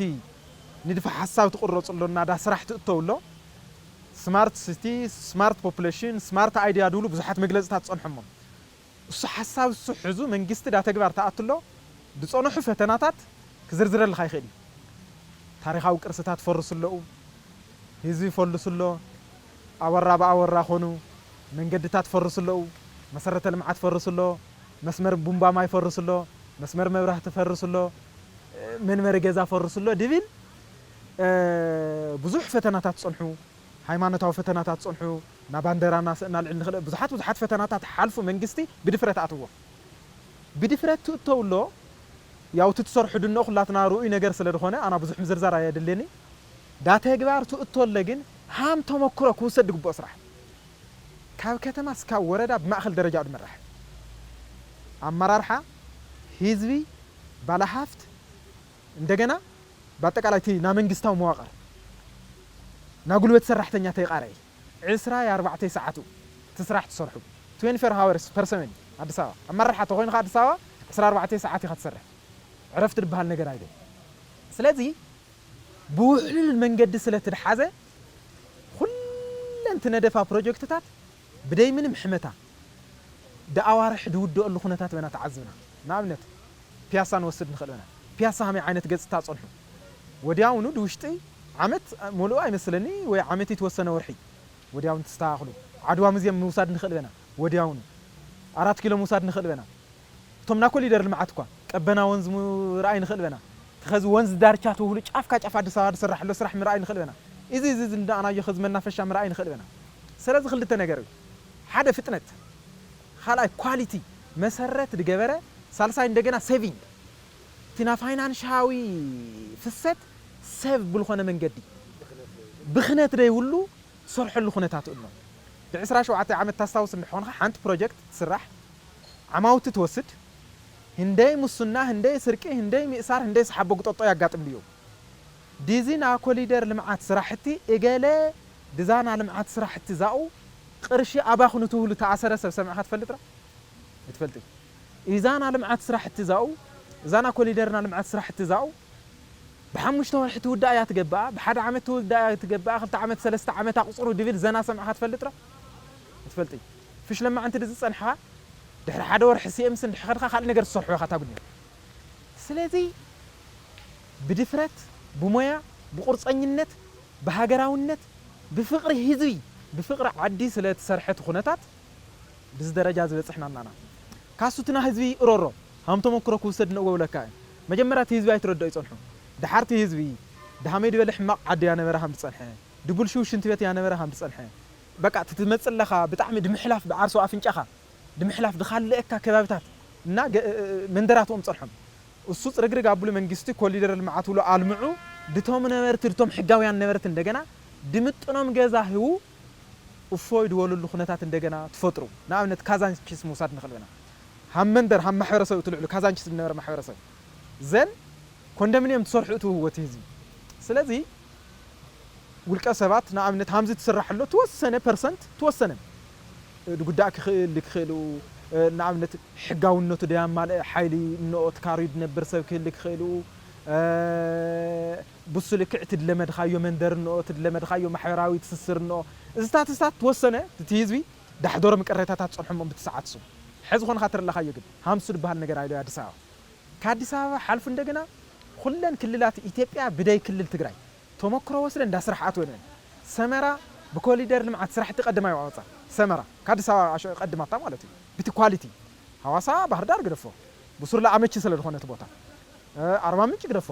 ንድፊ ሓሳብ ትቕረጹ ኣሎ እና ዳ ስራሕ ትእተው ኣሎ ስማርት ሲቲ ስማርት ፖፑሌሽን ስማርት ኣይዲያ ድብሉ ብዙሓት መግለጽታት ጸንሖሞ እሱ ሓሳብ እሱ ሕዙ መንግስቲ ዳ ተግባር ተኣትሎ ዝጸንሑ ፈተናታት ክዝርዝረልካ ይኽእል እዩ። ታሪኻዊ ቅርስታት ፈርሱ ኣለዉ፣ ህዝቢ ይፈልሱ ኣሎ፣ ኣወራ ብኣወራ ኮኑ መንገድታት ፈርሱ ኣለዉ፣ መሰረተ ልምዓት ፈርሱ ኣሎ፣ መስመር ቡምባ ማይ ፈርሱ ኣሎ፣ መስመር መብራህቲ ፈርሱ ኣሎ፣ መንበሪ ገዛ ፈርሱ ኣሎ ድብል ብዙሕ ፈተናታት ጸንሑ። ሃይማኖታዊ ፈተናታት ጸንሑ፣ ናብ ባንደራና ስእና ልዕል ንኽእል ብዙሓት ብዙሓት ፈተናታት ሓልፉ መንግስቲ ብድፍረት ኣትዎ። ብድፍረት ትእተው ኣሎ፣ ያው እቲ ትሰርሑ ድንኦ ኩላትና ርኡይ ነገር ስለ ዝኾነ ኣና ብዙሕ ምዝርዛር ኣየድልየኒ። ዳ ተግባር ትእቶ ኣለ ግን ሃም ተመክሮ ክውሰድ ዝግብኦ ስራሕ። ካብ ከተማ እስካብ ወረዳ ብማእኸል ደረጃ ዝመራሕ ኣመራርሓ፣ ህዝቢ፣ ባለሃፍት፣ እንደገና ብኣጠቃላይ እቲ ና መንግስታዊ መዋቅር ና ጉልበት ሰራሕተኛ ተይቃረየ ዕስራ ኣርባዕተ ሰዓቱ እቲ ስራሕ ትሰርሑ twenty-four hours per seven ኣዲስ ኣበባ ኣመራርሓ ተኮይኑ ከ ኣዲስ ኣበባ ዕስራ ኣርባዕተ ሰዓት ኢኻ ትሰርሕ ዕረፍቲ ዝበሃል ነገር ኣይደ ስለዚ ብውሕሉል መንገዲ ስለ ትድሓዘ ኩለን ትነደፋ ፕሮጀክትታት ብደይ ምንም ሕመታ ድኣዋርሕ ድውድኦሉ ኩነታት በና ተዓዝብና። ንኣብነት ፒያሳ ንወስድ ንኽእል በና። ፒያሳ ከመይ ዓይነት ገጽታ ጸንሑ? ወዲያውኑ ድውሽጢ ዓመት መሉኡ ኣይመስለኒ ወይ ዓመት ይትወሰነ ወርሒ ወዲያውኑ ተስተኻኽሉ። ዓድዋ ሙዝየም ምውሳድ ንኽእል በና። ወዲያውኑ ኣራት ኪሎ ምውሳድ ንኽእል በና። እቶም ናኮሊደር ልምዓት እኳ ቀበና ወንዝ ምርኣይ ንኽእል በና። ተኸዚ ወንዝ ዳርቻ ተውህሉ ጫፍካ ጫፍ ኣዲስ ኣበባ ዝስራሕ ኣሎ ስራሕ ምርኣይ ንኽእል በና። እዚ እዚ ዝንዳእናዮ ኸዚ መናፈሻ ምርኣይ ንኽእል በና። ስለዚ ክልተ ነገር እዩ። ሓደ ፍጥነት፣ ካልኣይ ኳሊቲ መሰረት ዝገበረ፣ ሳልሳይ እንደገና ሴቪንግ እቲ ና ፋይናንሻዊ ፍሰት ሴቭ ብልኾነ መንገዲ ብኽነት ደይብሉ ትሰርሐሉ ኩነታት ኣሎ። ብ27 ዓመት ታስታውስ እንድሕኾንካ ሓንቲ ፕሮጀክት ትስራሕ ዓማውቲ ትወስድ ህንደይ ሙስና ህንደይ ስርቂ ህንደይ ሚእሳር ህንደይ ሰሓቦ ግጠጦ ያጋጥም ድዩ? ዲዚ ና ኮሊደር ልምዓት ስራሕቲ እገለ ድዛ ና ልምዓት ስራሕቲ ዛኡ ቅርሺ ኣባኽኑ ትብሉ ተኣሰረ ሰብ ሰሚዕኻ ትፈልጥ ዶ? ኣይትፈልጥን። ኢዛ ና ልምዓት ስራሕቲ ዛኡ እዛ ና ኮሊደር ና ልምዓት ስራሕቲ ዛኡ ብሓሙሽተ ወርሒ ትውዳእ እያ ትገብኣ፣ ብሓደ ዓመት ትውዳእ እያ ትገብኣ፣ ክልተ ዓመት ሰለስተ ዓመት ኣቑፅሩ ድብል ዘና ሰምዕኻ ትፈልጥ ዶ? ኣይትፈልጥን። ፍሽ ለማዕንቲ ድዚ ጸንሕኻ ድሕሪ ሓደ ወርሒ ሲኤምሲ እንድሕር ኸድኻ ካልእ ነገር ትሰርሑ ኢኻ ታጉድኒ። ስለዚ ብድፍረት ብሞያ ብቁርፀኝነት ብሃገራውነት ብፍቕሪ ህዝቢ ብፍቕሪ ዓዲ ስለ ትሰርሐ እቲ ኩነታት ብዚ ደረጃ ዝበፅሕና እናና ካሱ እቲ ና ህዝቢ ሮሮ ሃም ተመክሮ ክውሰድ ንእወ ብለካ እዩ መጀመርያ እቲ ህዝቢ ኣይትረድኦ ይፀንሑ ድሓር እቲ ህዝቢ ድሃመይ ድበለ ሕማቕ ዓዲ ያነበረ ሃም ዝፀንሐ ድቡልሽው ሽንቲ ቤት ያነበረ ሃም ዝፀንሐ በቃ እቲ ትመፅእ ኣለኻ ብጣዕሚ ድምሕላፍ ብዓርሶ ኣፍንጫኻ ድምሕላፍ ድኻልአካ ከባብታት እና መንደራትኦም ፀንሖም እሱ ፅርግርግ ኣብሉ መንግስቲ ኮሊደር ልምዓት ብሎ ኣልምዑ ድቶም ነበርቲ ድቶም ሕጋውያን ነበርቲ እንደገና ድምጥኖም ገዛ ህቡ እፎይ ድበሉሉ ኩነታት እንደገና ትፈጥሩ ንኣብነት ካዛንቺስ ምውሳድ ንኽእል ኢና ሃም መንደር ሃም ማሕበረሰብ እቲ ልዕሉ ካዛንቺስ ዝነበረ ማሕበረሰብ ዘን ኮንዶሚኒየም ትሰርሑ እቲ ህወት ህዝቢ ስለዚ ውልቀ ሰባት ንኣብነት ሃምዚ ትስራሕ ኣሎ ትወሰነ ፐርሰንት ትወሰነ ድጉዳእ ክኽእል ክኽእልኡ ንኣብነት ሕጋውነቱ ደያማልአ ሓይሊ እንኦ ትካርዩ ድነብር ሰብ ክህሊ ክኽእልኡ ብሱ ልክዕ ትድለመድኻዮ መንደር እንኦ ትድለመድኻዮ ማሕበራዊ ትስስር እንኦ እዝታት እዝታት ትወሰነ እቲ ህዝቢ ዳሕደሮም ቅሬታታት ጸንሖም ብትሰዓት ሱ ሕዚ ኾንኻ ትርለኻዮ ግን ሃምሱ ድበሃል ነገር ኣይሎ ኣዲስ ኣበባ ከኣዲስ ኣበባ ሓልፉ እንደገና ኩለን ክልላት ኢትዮጵያ ብደይ ክልል ትግራይ ተመክሮ ወስደን እንዳ ስራሕ ኣትወን እየን። ሰመራ ብኮሊደር ልምዓት ስራሕቲ ቀድማ ይዋወፃ። ሰመራ ከኣዲስ ኣበባ ኣሸ-፣ ቀድማታ ማለት እዩ። ብቲ ኳሊቲ ሃዋሳ፣ ባህር ዳር ግደፎ፣ ብሱርላ ኣመቺ ስለ ዝኾነ እቲ ቦታ፣ እ፣ ኣርባ ምንጭ ግደፎ፣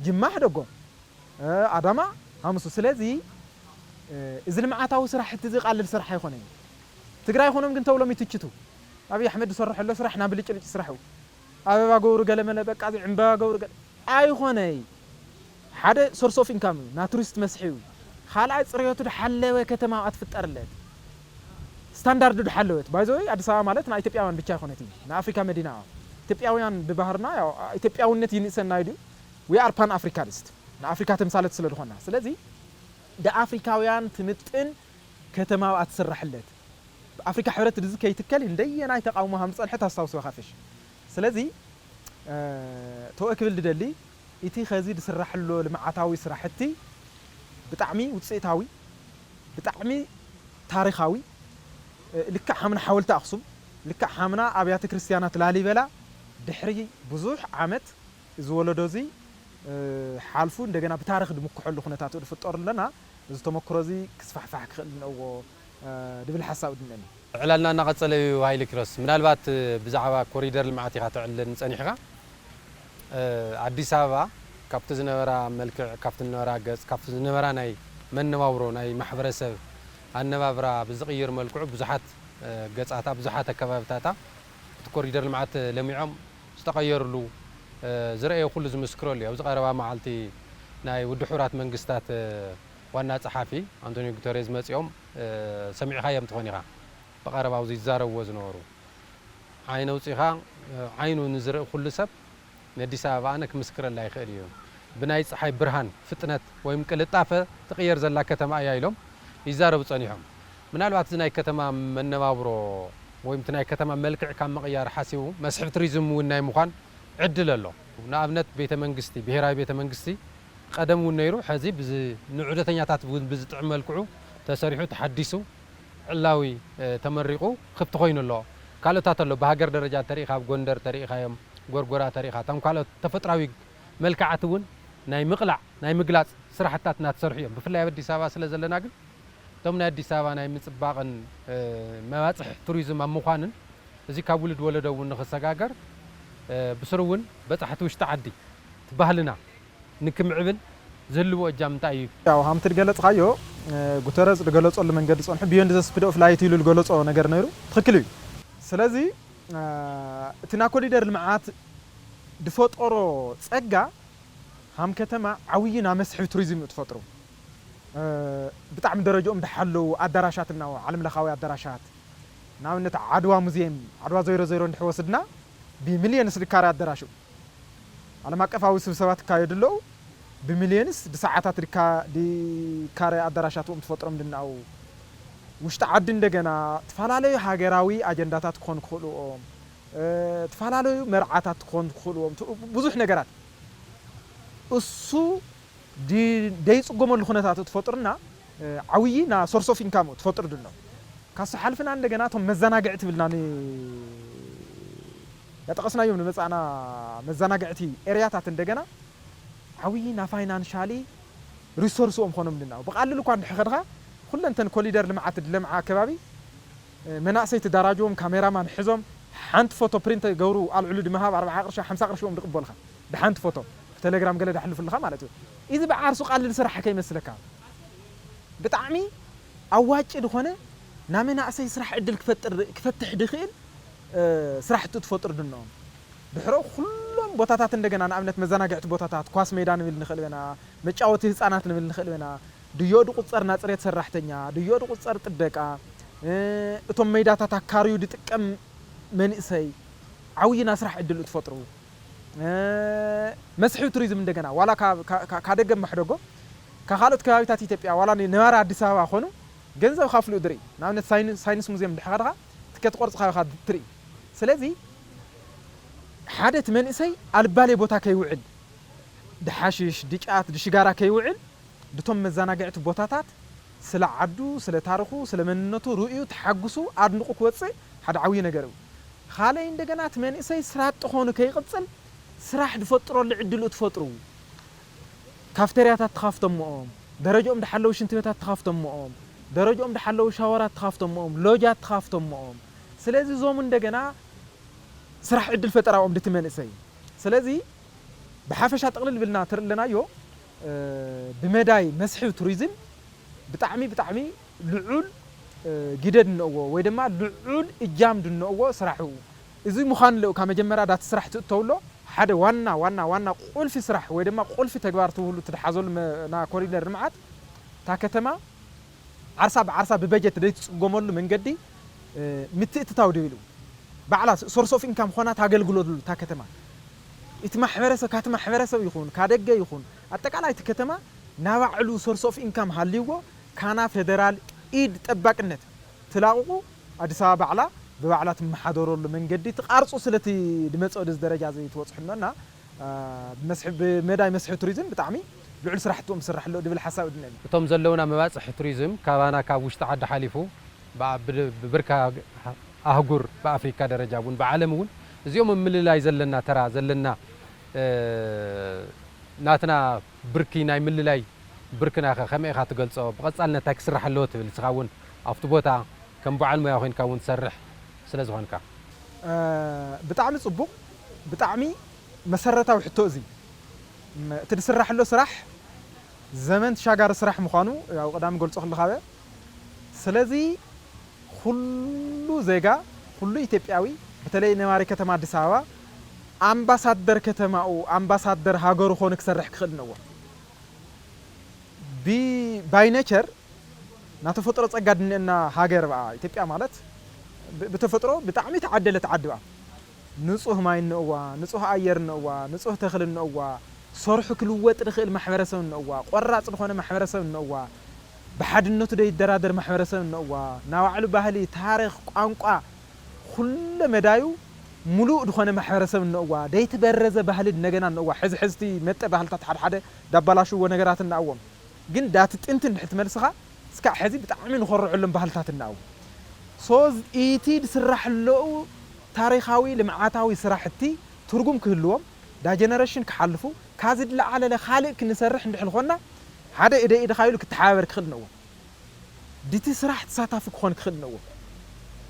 ጅማ ሕደጎ፣ እ፣ ኣዳማ ሃምሱ። ስለዚ፣ እ፣ እዚ ልምዓታዊ ስራሕቲ እዚ ቃልል ስራሕ ኣይኮነን። ትግራይ ይኾኖም ግን ተብሎም ይትችቱ። ኣብይ ኣሕመድ ዝሰርሖ ኣሎ ስራሕ ናብ ልጭልጭ ስራሕ እዩ። ኣበባ ገብሩ ገለመለ፣ በቃ እዚ ዕምበባ ገብሩ ገለ ኣይኾነይ። ሓደ ሶርስ ኦፍ ኢንካም እዩ፣ ና ቱሪስት መስሕብ እዩ። ካልኣይ ጽሬቱ ድሓለወ ከተማ ኣትፍጠርለት፣ ስታንዳርዱ ድሓለወት። ባይ ዘ ወይ ኣዲስ ኣበባ ማለት ናይ ኢትዮጵያውያን ብቻ ኣይኮነት እዩ፣ ናይ ኣፍሪካ መዲና እያ። ኢትዮጵያውያን ብባህርና ያው ኢትዮጵያውነት ይንእሰና እዩ ድዩ? We are pan Africanist፣ ንኣፍሪካ ተምሳለት ስለ ዝኾና። ስለዚ ንኣፍሪካውያን ትምጥን ከተማ ኣትስራሕለት። ኣፍሪካ ሕብረት ድዚ ከይትከል እንደየናይ ተቃውሞ ሃም ዝጸንሐ ታስታውስዎ ካፍሽ። ስለዚ፣ እ፣ ተወ ክብል ድደሊ፣ እቲ ኸዚ ድስራሕሎ ልምዓታዊ ስራሕቲ ብጣዕሚ ውፅኢታዊ፣ ብጣዕሚ ታሪኻዊ፣ እ፣ ልክዕ ሃምና ሓወልቲ ኣኽሱም፣ ልክዕ ሃምና ኣብያተ ክርስቲያናት ላሊበላ ድሕሪ ብዙሕ ዓመት እዚ ወለዶ እዚ፣ እ፣ ሓልፉ እንደገና ብታሪኽ ድምክሐሉ ኩነታት ድፍጠሩ ኣለና። እዚ ተመክሮ እዚ ክስፋሕፋሕ ክኽእል እነዎ፣ እ፣ ድብል ሓሳብ ድነኒ። ዕላልና እናቐጸለ እዩ። ሃይለ ኪሮስ፣ ምናልባት ብዛዕባ ኮሪደር ልምዓት ኢኻ ተዕልለኒ ጸኒሕኻ። እ፣ ኣዲስ ኣበባ ካብቲ ዝነበራ መልክዕ፣ ካብቲ ዝነበራ ገጽ፣ ካብቲ ዝነበራ ናይ መነባብሮ ናይ ማሕበረሰብ ኣነባብራ ብዝቕይር መልክዑ ብዙሓት፣ እ፣ ገጻታ፣ ብዙሓት ኣከባብታታ እቲ ኮሪደር ልምዓት ለሚዖም ዝተቐየሩሉ፣ እ፣ ዝረኣየ ኩሉ ዝምስክረሉ እዩ። ኣብዚ ቀረባ መዓልቲ ናይ ውድብ ሕቡራት መንግስታት፣ እ፣ ዋና ጸሓፊ ኣንቶኒዮ ጉተሬዝ መጺኦም፣ እ፣ ሰሚዕኻዮም ትኾን ኢኻ። ብቐረባ ኣብዚ ይዛረብዎ ዝነበሩ። ዓይኒ ኣውጺኻ፣ እ፣ ዓይኑ ንዝርኢ ኩሉ ሰብ ነዲስ ኣበባ ኣነ ክምስክረላ ይኽእል እዩ። ብናይ ጸሓይ ብርሃን ፍጥነት ወይም ቅልጣፈ ትቕየር ዘላ ከተማ እያ ኢሎም ይዛረቡ ጸኒሖም። ምናልባት እዚ ናይ ከተማ መነባብሮ ወይም እቲ ናይ ከተማ መልክዕ ካብ ምቕያር ሓሲቡ መስሕብ ቱሪዝም እውን ናይ ምዃን ዕድል ኣሎ። ንኣብነት ቤተ መንግስቲ፣ ብሄራዊ ቤተ መንግስቲ ቀደም እውን ነይሩ፣ ሕዚ ብዚ ንዑደተኛታት እውን ብዝጥዕም መልክዑ ተሰሪሑ ተሓዲሱ ዕላዊ፣ እ፣ ተመሪቑ ክፍቲ ኮይኑ ኣሎ። ካልኦታት ኣሎ፣ ብሃገር ደረጃ እንተሪኢኻ ኣብ ጎንደር ተሪኢኻዮም፣ ጎርጎራ ተሪኢኻ፣ እቶም ካልኦት ተፈጥራዊ መልክዓት እውን ናይ ምቕላዕ ናይ ምግላፅ ስራሕትታት እናተሰርሑ እዮም። ብፍላይ ኣብ ኣዲስ ኣበባ ስለ ዘለና ግን እቶም ናይ ኣዲስ ኣበባ ናይ ምፅባቕን፣ እ፣ መባፅሕ ቱሪዝም ኣብ ምዃንን እዚ ካብ ውልድ ወለዶ እውን ንኽሰጋገር፣ እ፣ ብስሩ እውን በፃሕቲ ውሽጢ ዓዲ እቲ ባህልና ንክምዕብል ዝህልዎ እጃም እንታይ እዩ? ያው ሃምቲ ዝገለፅካዮ፣ እ፣ ጉተረዝ ዝገለፀሉ መንገዲ ፀንሑ፣ ቢዮንድ ዘ ስፒድ ኦፍ ላይት ኢሉ ዝገለፆ ነገር ነይሩ። ትኽክል እዩ። ስለዚ፣ እ፣ እቲ ናይ ኮሪደር ልምዓት ዝፈጠሮ ፀጋ ሃም ከተማ ዓብዪ ናይ መስሕብ ቱሪዝም እዩ ትፈጥሩ። እ፣ ብጣዕሚ ደረጃኦም ዝሓለዉ ኣዳራሻት እናው ዓለም ለኻዊ ኣዳራሻት፣ ንኣብነት ዓድዋ ሙዚየም፣ ዓድዋ ዜሮ ዜሮ እንድሕር ወስድና ብሚልዮንስ ዝካረ ኣዳራሽ እዩ። ዓለም ኣቀፋዊ ስብሰባት ይካየዱ ኣለዉ። ብሚልዮንስ ብሰዓታት ድካ-፣ ድካረ ኣዳራሻት እዮም ትፈጥሮም ድናው። ውሽጢ ዓዲ እንደገና ዝተፈላለዩ ሃገራዊ ኣጀንዳታት ክኾኑ ክኽእሉ እዮም። እ፣ ዝተፈላለዩ መርዓታት ክኾኑ ክኽእሉ እዮም። ት-፣ ብዙሕ ነገራት። እሱ ዲ-፣ ደይጽጎመሉ ኩነታት ትፈጥሩና፣ እ፣ ዓብዪ ና ሶርስ ኦፍ ኢንካም ትፈጥሩ ድሎ። ካሱ ሓልፍና እንደገና እቶም መዘናግዒ ትብልና ን-፣ ያጠቐስናዮም ንመጻእና መዘናግዕቲ ኤርያታት እንደገና ዓብዪ ና ፋይናንሻሊ ሪሶርስ ኦም ኾኖም ድና። ብቐልሉ እኳ እንድሕር ኸድኻ፣ ኩለንተን ኮሊደር ልምዓት ድለምዓ ኣከባቢ፣ እ፣ መናእሰይ ትዳራጅዎም፣ ካሜራማን ሕዞም፣ ሓንቲ ፎቶ ፕሪንት ገብሩ ኣልዕሉ ድመሃብ ኣርብዓ ቅርሺ፣ ሓምሳ ቅርሺ ኦም ድቕበልኻ። ድሓንቲ ፎቶ ብቴሌግራም ገለ ዳሕልፉልኻ ማለት እዩ። እዚ ብዓርሱ ቀልል ስራሕ ከይመስለካ። ብጣዕሚ ኣዋጭ ዝኾነ ናይ መናእሰይ ስራሕ ዕድል ክፈጥር፣ ክፈትሕ ድኽእል፣ እ፣ ስራሕቲ ትፈጥሩ ድንኦም። ድሕሮ ኩሎም ቦታታት እንደገና ንኣብነት መዘናግዕቲ ቦታታት፣ ኳስ ሜዳ ንብል ንኽእል ኢና፣ መጫወቲ ህፃናት ንብል ንኽእል ኢና፣ ድዮ ድቁፀር ናፅሬት ሰራሕተኛ፣ ድዮ ድቁፀር ጥበቃ፣ እ፣ እቶም ሜዳታት ኣካርዩ ድጥቀም መንእሰይ ዓብይና ስራሕ ዕድል ትፈጥሩ። እ፣ መስሕብ ቱሪዝም እንደገና ዋላ ካብ፣ ካ-፣ ካ-፣ ካደገ ማሕደጎ ካብ ካልኦት ከባቢታት ኢትዮጵያ ዋላ ን-፣ ነባሪ ኣዲስ ኣበባ ኾኑ ገንዘብ ከፍሉ ድርኢ። ንኣብነት ሳይን-፣ ሳይንስ ሙዚየም ድሕር ከድኻ ትኬት ቆርጽ ካኻ ትርኢ። ስለዚ ሓደ እቲ መንእሰይ ኣልባሌ ቦታ ከይውዕል፣ ድሓሽሽ፣ ድጫት፣ ድሽጋራ ከይውዕል ድቶም መዘናግዕቲ ቦታታት ስለ ዓዱ፣ ስለ ታሪኹ፣ ስለ መንነቱ ርእዩ ተሓጉሱ ኣድንቑ ክወጽእ ሓደ ዓብዪ ነገር እዩ። ካልኣይ እንደገና እቲ መንእሰይ ስራ ኣጥ ኾኑ ከይቕጽል ስራሕ ድፈጥረሉ ዕድል ትፈጥሩ። ካፍተርያታት ተኻፍቶምኦም፣ ደረጃኦም ዝሓለዉ ሽንቲ ቤታት ተኻፍቶምኦም፣ ደረጃኦም ዝሓለዉ ሻወራት ተኻፍቶምኦም፣ ሎጃት ተኻፍቶምኦም። ስለዚ እዞም እንደገና ስራሕ ዕድል ፈጠራኦም ድቲ መንእሰይ። ስለዚ ብሓፈሻ ጥቕልል ብልና ትርኢ ኣለናዮ፣ እ፣ ብመዳይ መስሕብ ቱሪዝም ብጣዕሚ፣ ብጣዕሚ ልዑል፣ እ፣ ግደ ድነእዎ ወይ ድማ ልዑል እጃም ድነእዎ ስራሕ እዩ። እዚ ምዃን ለኡ ካብ መጀመርያ ዳቲ ስራሕ ትእተውሎ ሓደ ዋና፣ ዋና፣ ዋና ቁልፊ ስራሕ ወይ ድማ ቁልፊ ተግባር ትብሉ ትድሓዘሉ መ-፣ ና ኮሪደር ልምዓት እታ ከተማ ዓርሳ ብዓርሳ ብበጀት ዘይትጽገመሉ መንገዲ፣ እ፣ ምትእትታው ድብል እዩ። ባዕላ ሶርስ ኦፍ ኢንካም ኾና ታገልግሎሉ እታ ከተማ። እቲ ማሕበረሰብ፣ ካቲ ማሕበረሰብ ይኹን፣ ካደገ ይኹን፣ ኣጠቃላይ እቲ ከተማ ናባዕሉ ሶርስ ኦፍ ኢንካም ሃልይዎ፣ ካና ፌደራል ኢድ ጠባቅነት ትላቕቑ፣ ኣዲስ ኣበባ ባዕላ ብባዕላ ትመሓደረሉ መንገዲ ትቃርጹ ስለቲ ድመጽኦ ድዚ ደረጃ እዚ ትበጽሑ እኖና፣ አ፣ ብመስሕ-፣ ብመዳይ መስሕብ ቱሪዝም ብጣዕሚ ልዑል ስራሕቲ እዮም ዝስራሕ ኣሎ ድብል ሓሳብ እድነኒ። እቶም ዘለውና መባጽሒ ቱሪዝም ካባና ካብ ውሽጢ ዓዲ ሓሊፉ ብኣ-፣ ብ-፣ ብብርካ ኣህጉር ብኣፍሪካ ደረጃ እውን ብዓለም እውን እዚኦም ኣብ ምልላይ ዘለና ተራ ዘለና፣ እ፣ ናትና ብርኪ ናይ ምልላይ ብርክናኸ ከመይ ኢኻ ትገልጾ? ብቐጻልነት እንታይ ክስራሕ ኣለዎ ትብል? ንስኻ እውን ኣብቲ ቦታ ከም በዓል ሞያ ኮይንካ እውን ትሰርሕ ስለ ዝኾንካ። እ፣ ብጣዕሚ ጽቡቕ፣ ብጣዕሚ መሰረታዊ ሕቶ እዚ። ም-፣ እቲ ዝስራሕ ኣሎ ስራሕ ዘመን ተሻጋሪ ስራሕ ምዃኑ ያው ቀዳሚ ገልጾ ክልኻበ። ስለዚ ኩሉ ዜጋ፣ ኩሉ ኢትዮጵያዊ፣ በተለይ ነባሪ ከተማ ኣዲስ ኣበባ ኣምባሳደር ከተማኡ፣ ኣምባሳደር ሃገሩ ኾነ ክሰርሕ ክኽእል እነዎ። ቢ-፣ ባይ ኔቸር ናይ ተፈጥሮ ጸጋ ድንኤና ሃገር በኣ ኢትዮጵያ ማለት ብ-፣ ብተፈጥሮ ብጣዕሚ ተዓደለት ዓዲ በኣ። ንጹህ ማይ እነእዋ፣ ንጹህ ኣየር እነእዋ፣ ንጹህ ተኽሊ እነእዋ፣ ሰርሑ ክልወጥ ዝኽእል ማሕበረሰብ እነእዋ፣ ቆራጽ ዝኾነ ማሕበረሰብ እነእዋ፣ ብሓድነቱ ደይደራደር ማሕበረሰብ እነእዋ፣ ናባዕሉ ባህሊ፣ ታሪኽ፣ ቋንቋ፣ ኩለ መዳዩ ሙሉእ ዝኾነ ማሕበረሰብ እነእዋ፣ ደይትበረዘ ባህሊ እነገና እነእዋ፣ ሕዚ ሕዝቲ መጠ ባህልታት ሓደ ሓደ ዳባላሽዎ ነገራት እነኣዎም። ግን ዳቲ ጥንቲ እንድሕር ትመልስኻ፣ እስካዕ ሕዚ ብጣዕሚ ንኾርዐሎም ባህልታት እነኣው። ሶ፣ ኢቲ ዝስራሕ ኣለዉ ታሪኻዊ ልምዓታዊ ስራሕቲ ትርጉም ክህልዎም፣ ዳ ጀነሬሽን ክሓልፉ፣ ካዚ ዝለዓለለ ካልእ ክንሰርሕ እንድሕር ኾንና፣ ሓደ እደ ኢድኻ ኢሉ ክተሓባበር ክኽእል እነዎ። ድቲ ስራሕ ተሳታፊ ክኾን ክኽእል እነዎ።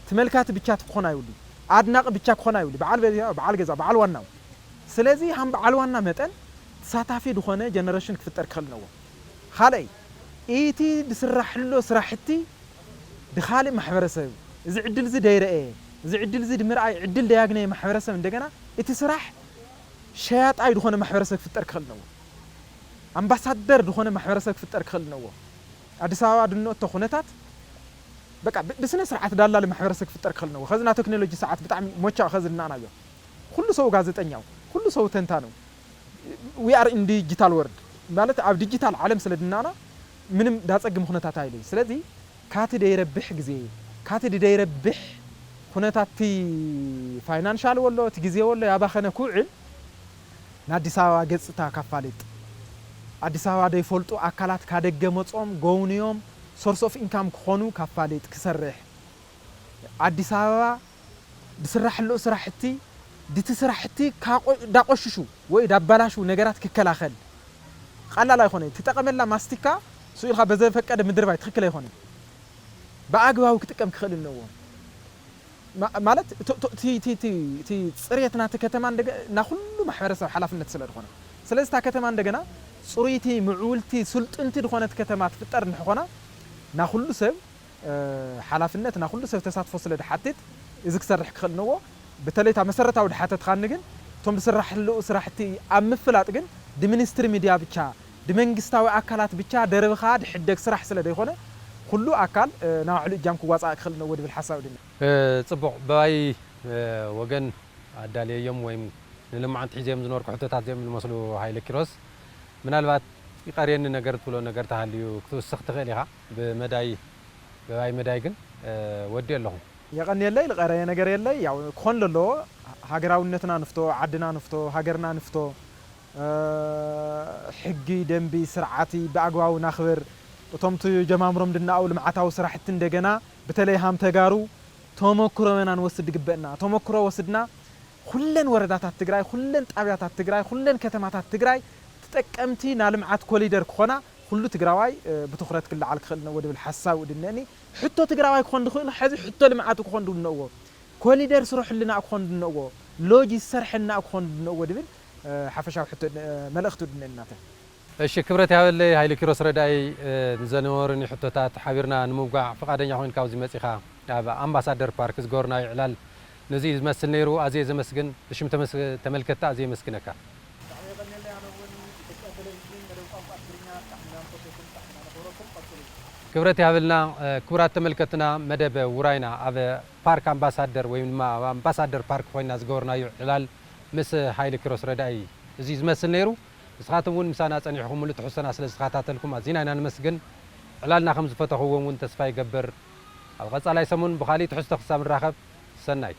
ትመልካቲ ብቻ ክኾን ኣይብሉ፣ ኣድናቂ ብቻ ክኾን ኣይብሉ፣ በዓል በ-፣ በዓል ገዛ፣ በዓል ዋናው። ስለዚ ሃም በዓል ዋና መጠን ተሳታፊ ዝኾነ ጀነሬሽን ክፍጠር ክኽእል እነዎ። ካልኣይ፣ ኢቲ ዝስራሕ ኣሎ ስራሕቲ ድኻልእ ማሕበረሰብ፣ እዚ ዕድል እዚ ደይረኤ፣ እዚ ዕድል እዚ ድምርኣይ ዕድል ደያግነየ ማሕበረሰብ እንደገና እቲ ስራሕ ሸያጣይ ዝኾነ ማሕበረሰብ ክፍጠር ክኽእል እነዎ። ኣምባሳደር ዝኾነ ማሕበረሰብ ክፍጠር ክኽእል እነዎ። ኣዲስ ኣበባ ድንኦቶ ኩነታት በቃ ብ-፣ ብስነ ስርዓት ዳላሊ ማሕበረሰብ ክፍጠር ክኽእል እነዎ። ከዚ ናይ ቴክኖሎጂ ሰዓት ብጣዕሚ ሞቻ ከዚ እናናዮ። ኩሉ ሰው ጋዜጠኛው፣ ኩሉ ሰው ተንታነው። We are in digital world። ማለት ኣብ ዲጂታል ዓለም ስለ ድናና ምንም ዳጸግም ኩነታት ኣይለይ። ስለዚ ካቲ ደይረብሕ ግዜ፣ ካቲ ደይረብሕ ኩነታት እቲ ፋይናንሻል ወሎ፣ እቲ ግዜ ወሎ ያባኸነ ክውዕል ንኣዲስ ኣበባ ገጽታ ካፋልጥ፣ ኣዲስ ኣበባ ደይፈልጡ ኣካላት ካደገ መጾም ጎውንዮም ሶርስ ኦፍ ኢንካም ክኾኑ ካፋልጥ ክሰርሕ፣ ኣዲስ ኣበባ ዝስራሕ ኣለዉ ስራሕቲ፣ ድቲ ስራሕቲ ካቆ-፣ ዳቆሽሹ ወይ ዳባላሹ ነገራት ክከላኸል። ቀላል ኣይኮነ። ትጠቐመላ ማስቲካ ስኡ ኢልካ በዘፈቀደ ምድርባይ ትኽክል ኣይኮነ። ብኣግባቡ ክጥቀም ክኽእል እነዎ። ማ-፣ ማለት እቶ-፣ እቶ-፣ እቲ፣ እቲ፣ እቲ፣ እቲ ጽሬት ናቲ ከተማ እንደገ-፣ ና ኩሉ ማሕበረሰብ ሓላፍነት ስለ ዝኾነ። ስለዚ እታ ከተማ እንደገና ጽሩይቲ፣ ምዕውልቲ፣ ስልጥንቲ ዝኾነት ከተማ ትፍጠር እንድሕኾና ና ኩሉ ሰብ እ፣ ሓላፍነት ና ኩሉ ሰብ ተሳትፎ ስለ ድሓትት፣ እዚ ክሰርሕ ክኽእል ነዎ። በተለይ እታ መሰረታዊ ድሓተትኻኒ ግን፣ እቶም ዝስራሕ ኣለዉ ስራሕቲ ኣብ ምፍላጥ ግን፣ ድሚኒስትሪ ሚድያ ብቻ፣ ድመንግስታዊ ኣካላት ብቻ ደርብኻ ድሕደግ ስራሕ ስለ ደይኮነ፣ ኩሉ ኣካል፣ እ፣ ናባዕሉ እጃም ክዋፃእ ክኽእል ነዎ ድብል ሓሳብ ድኒ። እ፣ ጽቡቕ፣ ብኣይ፣ እ፣ ወገን ኣዳልየዮም ወይም ንልምዓንት ሒዘዮም ዝነበርኩ ሕቶታት እዚኦም ዝመስሉ ሃይለ ኪሮስ፣ ምናልባት ይቐርየኒ ነገር ትብሎ ነገር ተሃልዩ ክትውስኽ ትኽእል ኢኻ። ብመዳይ፣ ብባይ መዳይ ግን፣ እ፣ ወዲእ ኣለኹ። የቐንየለይ፣ ዝቐረየ ነገር የለይ። ያው ክኾን ለለዎ፣ ሃገራውነትና ንፍቶ፣ ዓድና ንፍቶ፣ ሃገርና ንፍቶ፣ እ፣ ሕጊ፣ ደንቢ፣ ስርዓቲ ብኣግባቡ ናኽብር። እቶም ትጀማምሮም ድናኣው ልምዓታዊ ስራሕቲ እንደገና፣ በተለይ ሃም ተጋሩ ተመክሮ ኢና ንወስድ ዝግበእና። ተመክሮ ወስድና፣ ኩለን ወረዳታት ትግራይ፣ ኩለን ጣብያታት ትግራይ፣ ኩለን ከተማታት ትግራይ ጠቀምቲ ናልምዓት ኮሊደር ክኾና ኩሉ ትግራዋይ ብትኹረት ክለዓል ክኽእል ነዎ ድብል ሓሳብ ድነኒ። ሕቶ ትግራዋይ ክኾን ድኽእል፣ ሕዚ ሕቶ ልምዓት ክኾን ድነዎ፣ ኮሊደር ስርሑልና ክኾን ድነዎ፣ ሎጅ ይሰርሐልና ክኾን ድነዎ ድብል ሓፈሻዊ ሕቶ፣ መልእኽቲ ድነኒ ናተ። እሺ፣ ክብረት ያበለይ ሃይለ ኪሮስ ረዳይ። ንዘነበሩኒ ሕቶታት ሓቢርና ንምውጋዕ ፍቓደኛ ኮይንካ ኣብዚ መጺኻ ኣብ ኣምባሳደር ፓርክ ዝገበርናዮ ዕላል ነዚ እዩ ዝመስል ነይሩ። ኣዝየ ዘመስግን፣ ብሽም ተመስ-፣ ተመልከትቲ ኣዝየ የመስግነካ። ክብረት ያብልና። ክቡራት ተመልከትና፣ መደብ ውራይና ኣብ ፓርክ ኣምባሳደር ወይ ድማ ኣብ ኣምባሳደር ፓርክ ኮይና ዝገበርናዮ ዕላል ምስ ሃይለ ኪሮስ ረዳኢ እዚ ዝመስል ነይሩ። ንስኻትኩም እውን ምሳና ጸኒሕኩም ሙሉእ ትሕዝቶና ስለ ዝተኸታተልኩም ኣዚና ኢና ንመስግን። ዕላልና ከም ዝፈተኽዎም እውን ተስፋ ይገብር። ኣብ ቀጻላይ ሰሙን ብኻሊእ ትሕዝቶ ክሳብ ንራኸብ፣ ሰናይ።